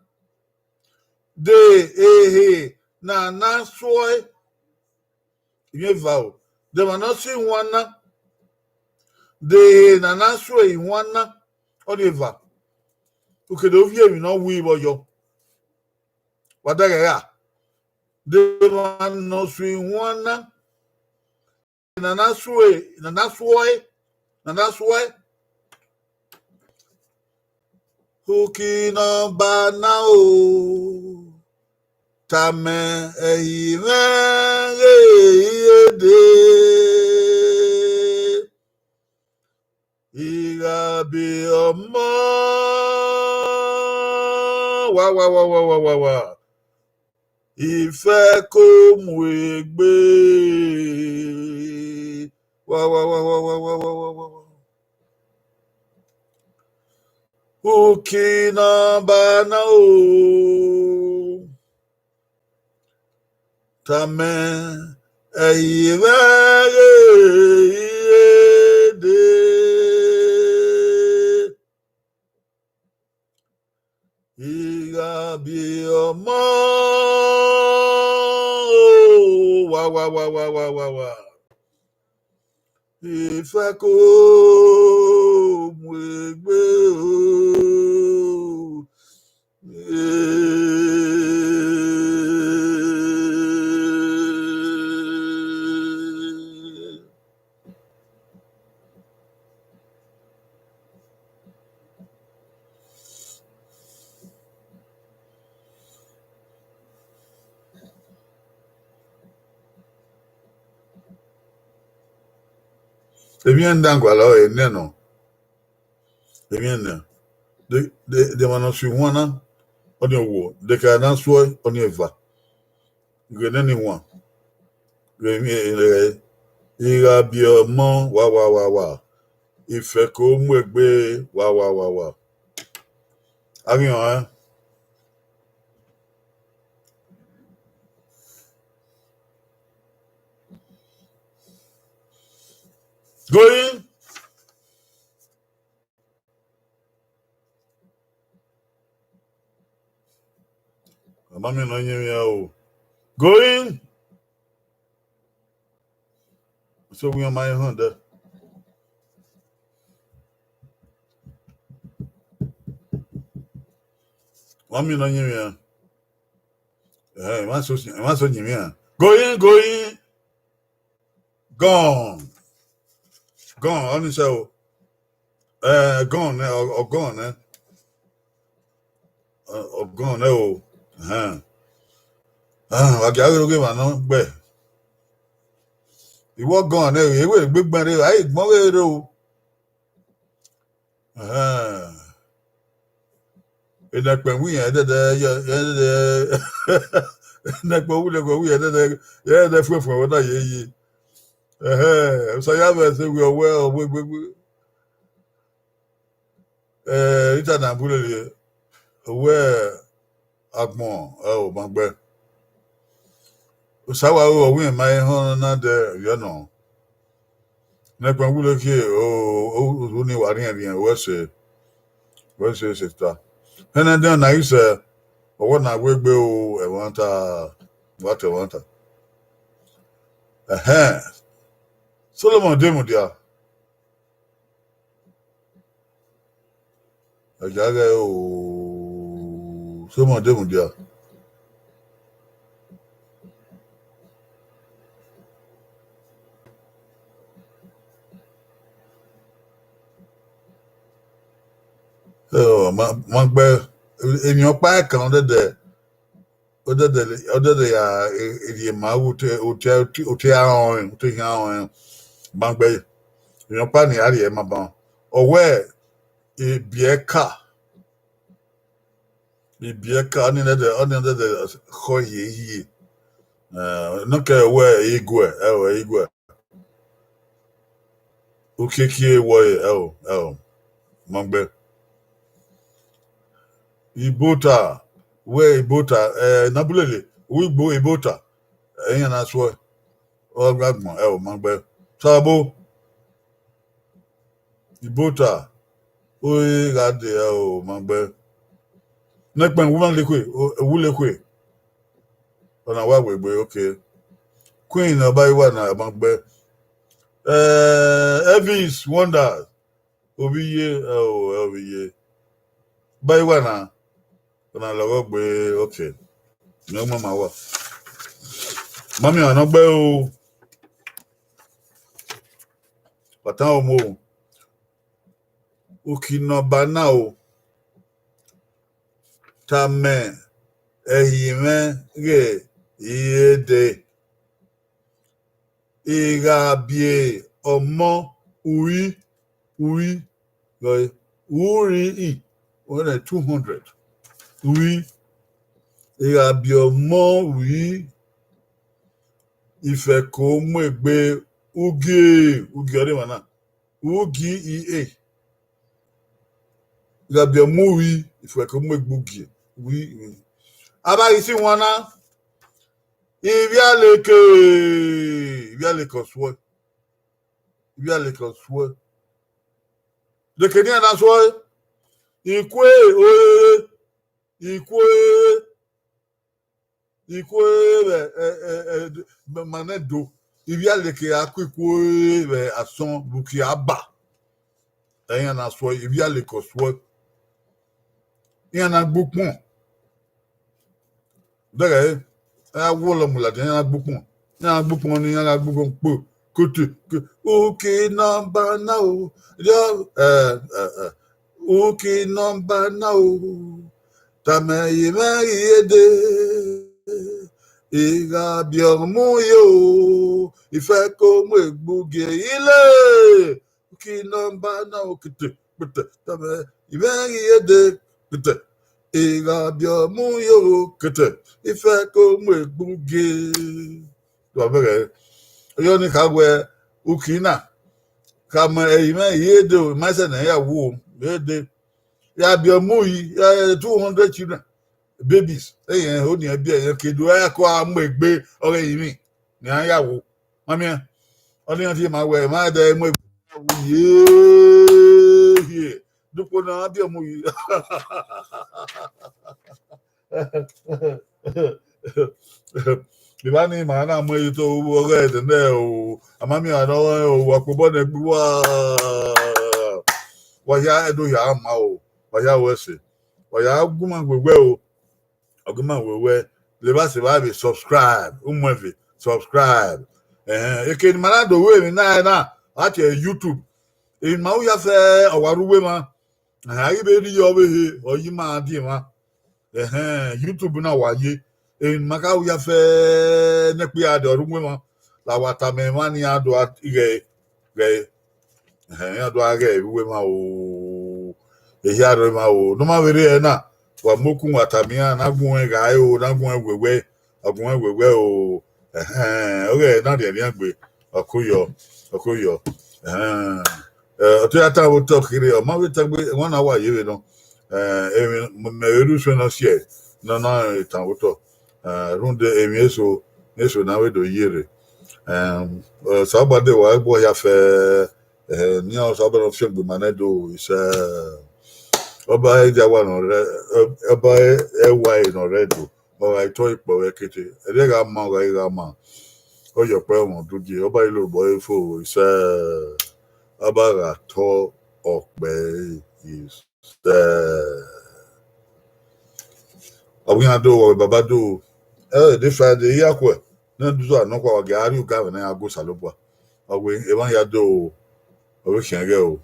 De ehe ne a na suẹ. Ivbi eva o. De emwa ne ọ sue ihuan na. De ehe ne a na sue ihuan na. Ọnii eva. U ke do viọ emwi ne ọ wu vbọ yọ. Wa daghẹ ra? De emwa ne ọ sue ihuan na. Ne a na sue, ne a na suẹ, ne a na suẹ. Uki ne ọ ba na o, tama ẹre mwẹ ghe, iye dee. I gha biẹ ọmọ, wa, wa, wa. Ifẹko mu egbe. Wa, wa, wa. Uki ne ọ ba na o. Tama ẹre mwẹ ghe, iye dee. I gha biẹ ọmọ, wa, wa, wa. Ifẹko mu egbe o. Emwi ẹnẹ gualọ ẹnẹ nọ. Emwi ẹnẹ. De, de, de emwa ne ọ sue ihuan na, ọnii owo, de ka na suẹ, ọnii eva. Ghe nene ihuan. Ghe emwi, eh, eh, I gha biẹ ọmọ, wa, wa, wa, wa. Ifẹko mu egbe, wa, wa, wa, wa. A ghi họn ẹn. Going. Mama mi nọ yẹn vbe o. Going. So we on my hand there. Mama mi nọ yẹn vbe. Ẹhẹn, emwa so, emwa so yin mwẹ iran. Going, going. Gone. Gone, ọnii sẹ o. Eh, gone nẹ, ọ, ọ gone nẹ. Ọ, ọ gone nẹ o. Ẹhẹn. Ah, wa gia ghe rhoghe emwa nọ gbẹ. Iwọ gone nẹ, e wẹ egbe gbẹn rre, a i gbọn ghe rre o. Ẹhẹn. Enẹkpẹn wu iran ẹdẹdẹ, ẹdẹdẹ, enẹkpẹn wu, enẹkpẹn wu iran ẹdẹdẹ, ẹdẹdẹ fuẹfuẹ wẹ na ye yi. Ẹhẹn, Osa ya vbe ẹse wẹ ọwẹ, ọwẹ, wẹ, wẹ. Eh, Rita na bu lele, ọwẹ agbọn, ẹ o, ma gbẹ. Osa wa ru ọwẹ ma họn na dẹ, yọ nọ. Enẹkpẹn wu lele, o, o, o, ni wa riẹnriẹn, wẹ se, wẹ se, sista. Ẹnẹ dẹ na i sẹ, ọwẹ na wegbe o, ẹmwata, wa te ẹmwata. Ẹhẹn. Solomon de mudia. Ẹja ghẹ o, Solomon de mudia. Ẹ o, ma, ma gbẹ, emwi ọkpa ẹkan ọdẹdẹ, ọdẹdẹ, ọdẹdẹ ya, e, e rhie ma vbe otọ, otọ, otọ, otọ iran rọnrẹn, otọ iran rọnrẹn, ma gbẹ, emwi ọkpa ne a rhie ma ban. Ọ wẹ, ibiẹka, ibiẹka, ọnii nẹdẹ, ọnii nẹdẹ khọ hie hie. Eh, nọ kẹ wẹ iguẹ, ẹ o, iguẹ. Ukiekie wọe, ẹ o, ẹ o, ma gbẹ. Ibota, wẹ ibota, eh, na bu lele, uwigbo ibota, ẹyan na suẹ, ọ gha gbọn, ẹ o, ma gbẹ. Sabo, ibota, ore gha de, ẹ o, ma gbẹ. Enẹkpẹn wu ma lekhue, o, wu lekhue. Ọna wa wegbe, okay. Queen ọba iwa na, ma gbẹ. Eh, Elvis Wonders, ovbi iye, ẹ o, ẹ ovbi iye. Ọba iwa na, ọna lọghọ gbe, okay. Mẹ ọmọ ma wa. Mami, ọna gbẹ o. Patan omo. Uki nọmba na o. Tama ẹhi mwẹ ghe I ye dee. I gha biẹ ọmọ uri, uri, uri, wẹrẹ two hundred. Uri, I gha biẹ ọmọ uri, Ifẹko mu egbe ugie, ugie ọre emwa na. Ugie. Gha biẹ ọmọ uri, Ifẹko mu egbe ugie. Uri, uri. A vbe ghi si wan na, ivbialeke, ivbialeke ọ suẹ. Ivbialeke ọ suẹ. Leke ne iran na suẹ, ikue ore, ikue ore, ikue ore vbe, ẹ, ẹ, ẹ, ma nẹ do. Ivbialeke a ku ikue ore vbe asọn vbe uki aba. Ẹ iran na suẹ, ivbialeke ọ suẹ. Iran na gbe ukpọn. Dẹghẹ, ẹ ya wọlọ mu ladian, iran na gbe ukpọn. Iran na gbe ukpọn ni, iran na gbe ukpọn kpo. Kote, ke, uki nọmba na o. Yọ, ẹ, ẹ, ẹ. Uki nọmba na o. Tama ẹhi mwẹ ghi ye dee. I gha biẹ ọmọ uri o. Ifẹko mu egbe ugie ile. Uki nọmba na o kete, kete, tama ẹhi mwẹ ghi ye dee kete. I gha biẹ ọmọ uri o kete. Ifẹko mu egbe ugie. Wa vbe ghẹ. Ọyọ ni kha wẹ uki na. Khama ẹhi mwẹ ghi ye dee o, ma sẹ ne ya wu o, ye dee. Ya biẹ ọmọ uri, ya two hundred children, babies. Ẹyẹn ho ni ẹbi ẹyẹn ke do, ẹ ko a mu egbe ọghe ẹhi mwẹ. Ne iran ya wu. Ma miẹn. Ọnii iran tie ma wẹ, ma dẹ mu egbe. Ye, ye. Dukpo na biẹ ọmọ uri. Evba ni ma na mu ẹre to ọghe ẹdẹ nẹ o, a ma miẹn ọna nọ o, wa kpobọ nẹ gbe uwa. Wa hia ẹdẹ hia ma o, wa hia wẹ ẹse. Wa ya gu ima wẹ wẹ o, ọ gu ima wẹ wẹ, levba sevba vbe subscribe, u muẹn vbe subscribe. Ẹhẹn, eke ne ima na do ru emwi na ẹre na, a tie YouTube. Emwi ne ima ru ya fẹ, ọ wa rre uwu emwa. Ẹhẹn, a ghi vbe rhie ọvbehe, ọ yi ima diẹn emwa. Ẹhẹn, YouTube na wa ye. Emwi ne ima ka ru ya fẹ, ne ẹkpo ya dẹ ọ rre uwu emwa. La wa tama emwa ne iran do gha ghẹ, ghẹ, ẹhẹn, iran do gha ghẹ vbe uwu emwa o. Ehia rre emwa o. Ne ọ ma vbe rre ẹre na, wa mu okun wa tama iran, ne a gu ẹn gha re o, ne a gu ẹn wẹwẹ, a gu ẹn wẹwẹ o. Ẹhẹn, ọghẹ na rhiẹnrhiẹn gbe, ọ ko yọ, ọ ko yọ. Ẹhẹn, ẹ, ọ te ya ta vbe otọ kherhe, ọ ma vbe ta gbe, wọn na wa ye vbe nọ. Ẹ, emwi mẹ vbe rhie usun nọ siẹ, ne ọ na tan vbe otọ. Ẹ, rhunmwuda emwi eso, eso na vbe do ye rre. Ẹm, ẹ, Osanobua de wa gbe hia fẹ, ẹ, ne iran Osanobua ne ọ fiangbe ma nẹ do, isẹ, ọba ẹdia wa nọ rẹ, ọba ẹwae nọ rẹ do, ọ gha tọ ikpọ vbe ẹkete, ẹdẹ gha ma, ọ gha gha ma, ọ yọ ọkpẹ ọmọ do die, ọba i lobọ ẹre fo, isẹ, ọba gha tọ ọkpẹ ẹre, isẹ. Ọ ghi iran do, ọ vbe baba do, ẹ, de Friday, I ya khuẹ, ne duzu anọkua wa gie a rrie oganvbe ne a gu Osanobua. Ọ wẹ emwa hia do, ọ vbe khian ghẹ o,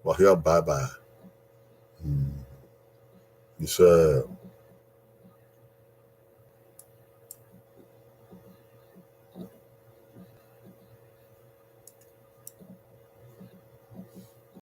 wa hia bye bye. Hmm. Isẹ.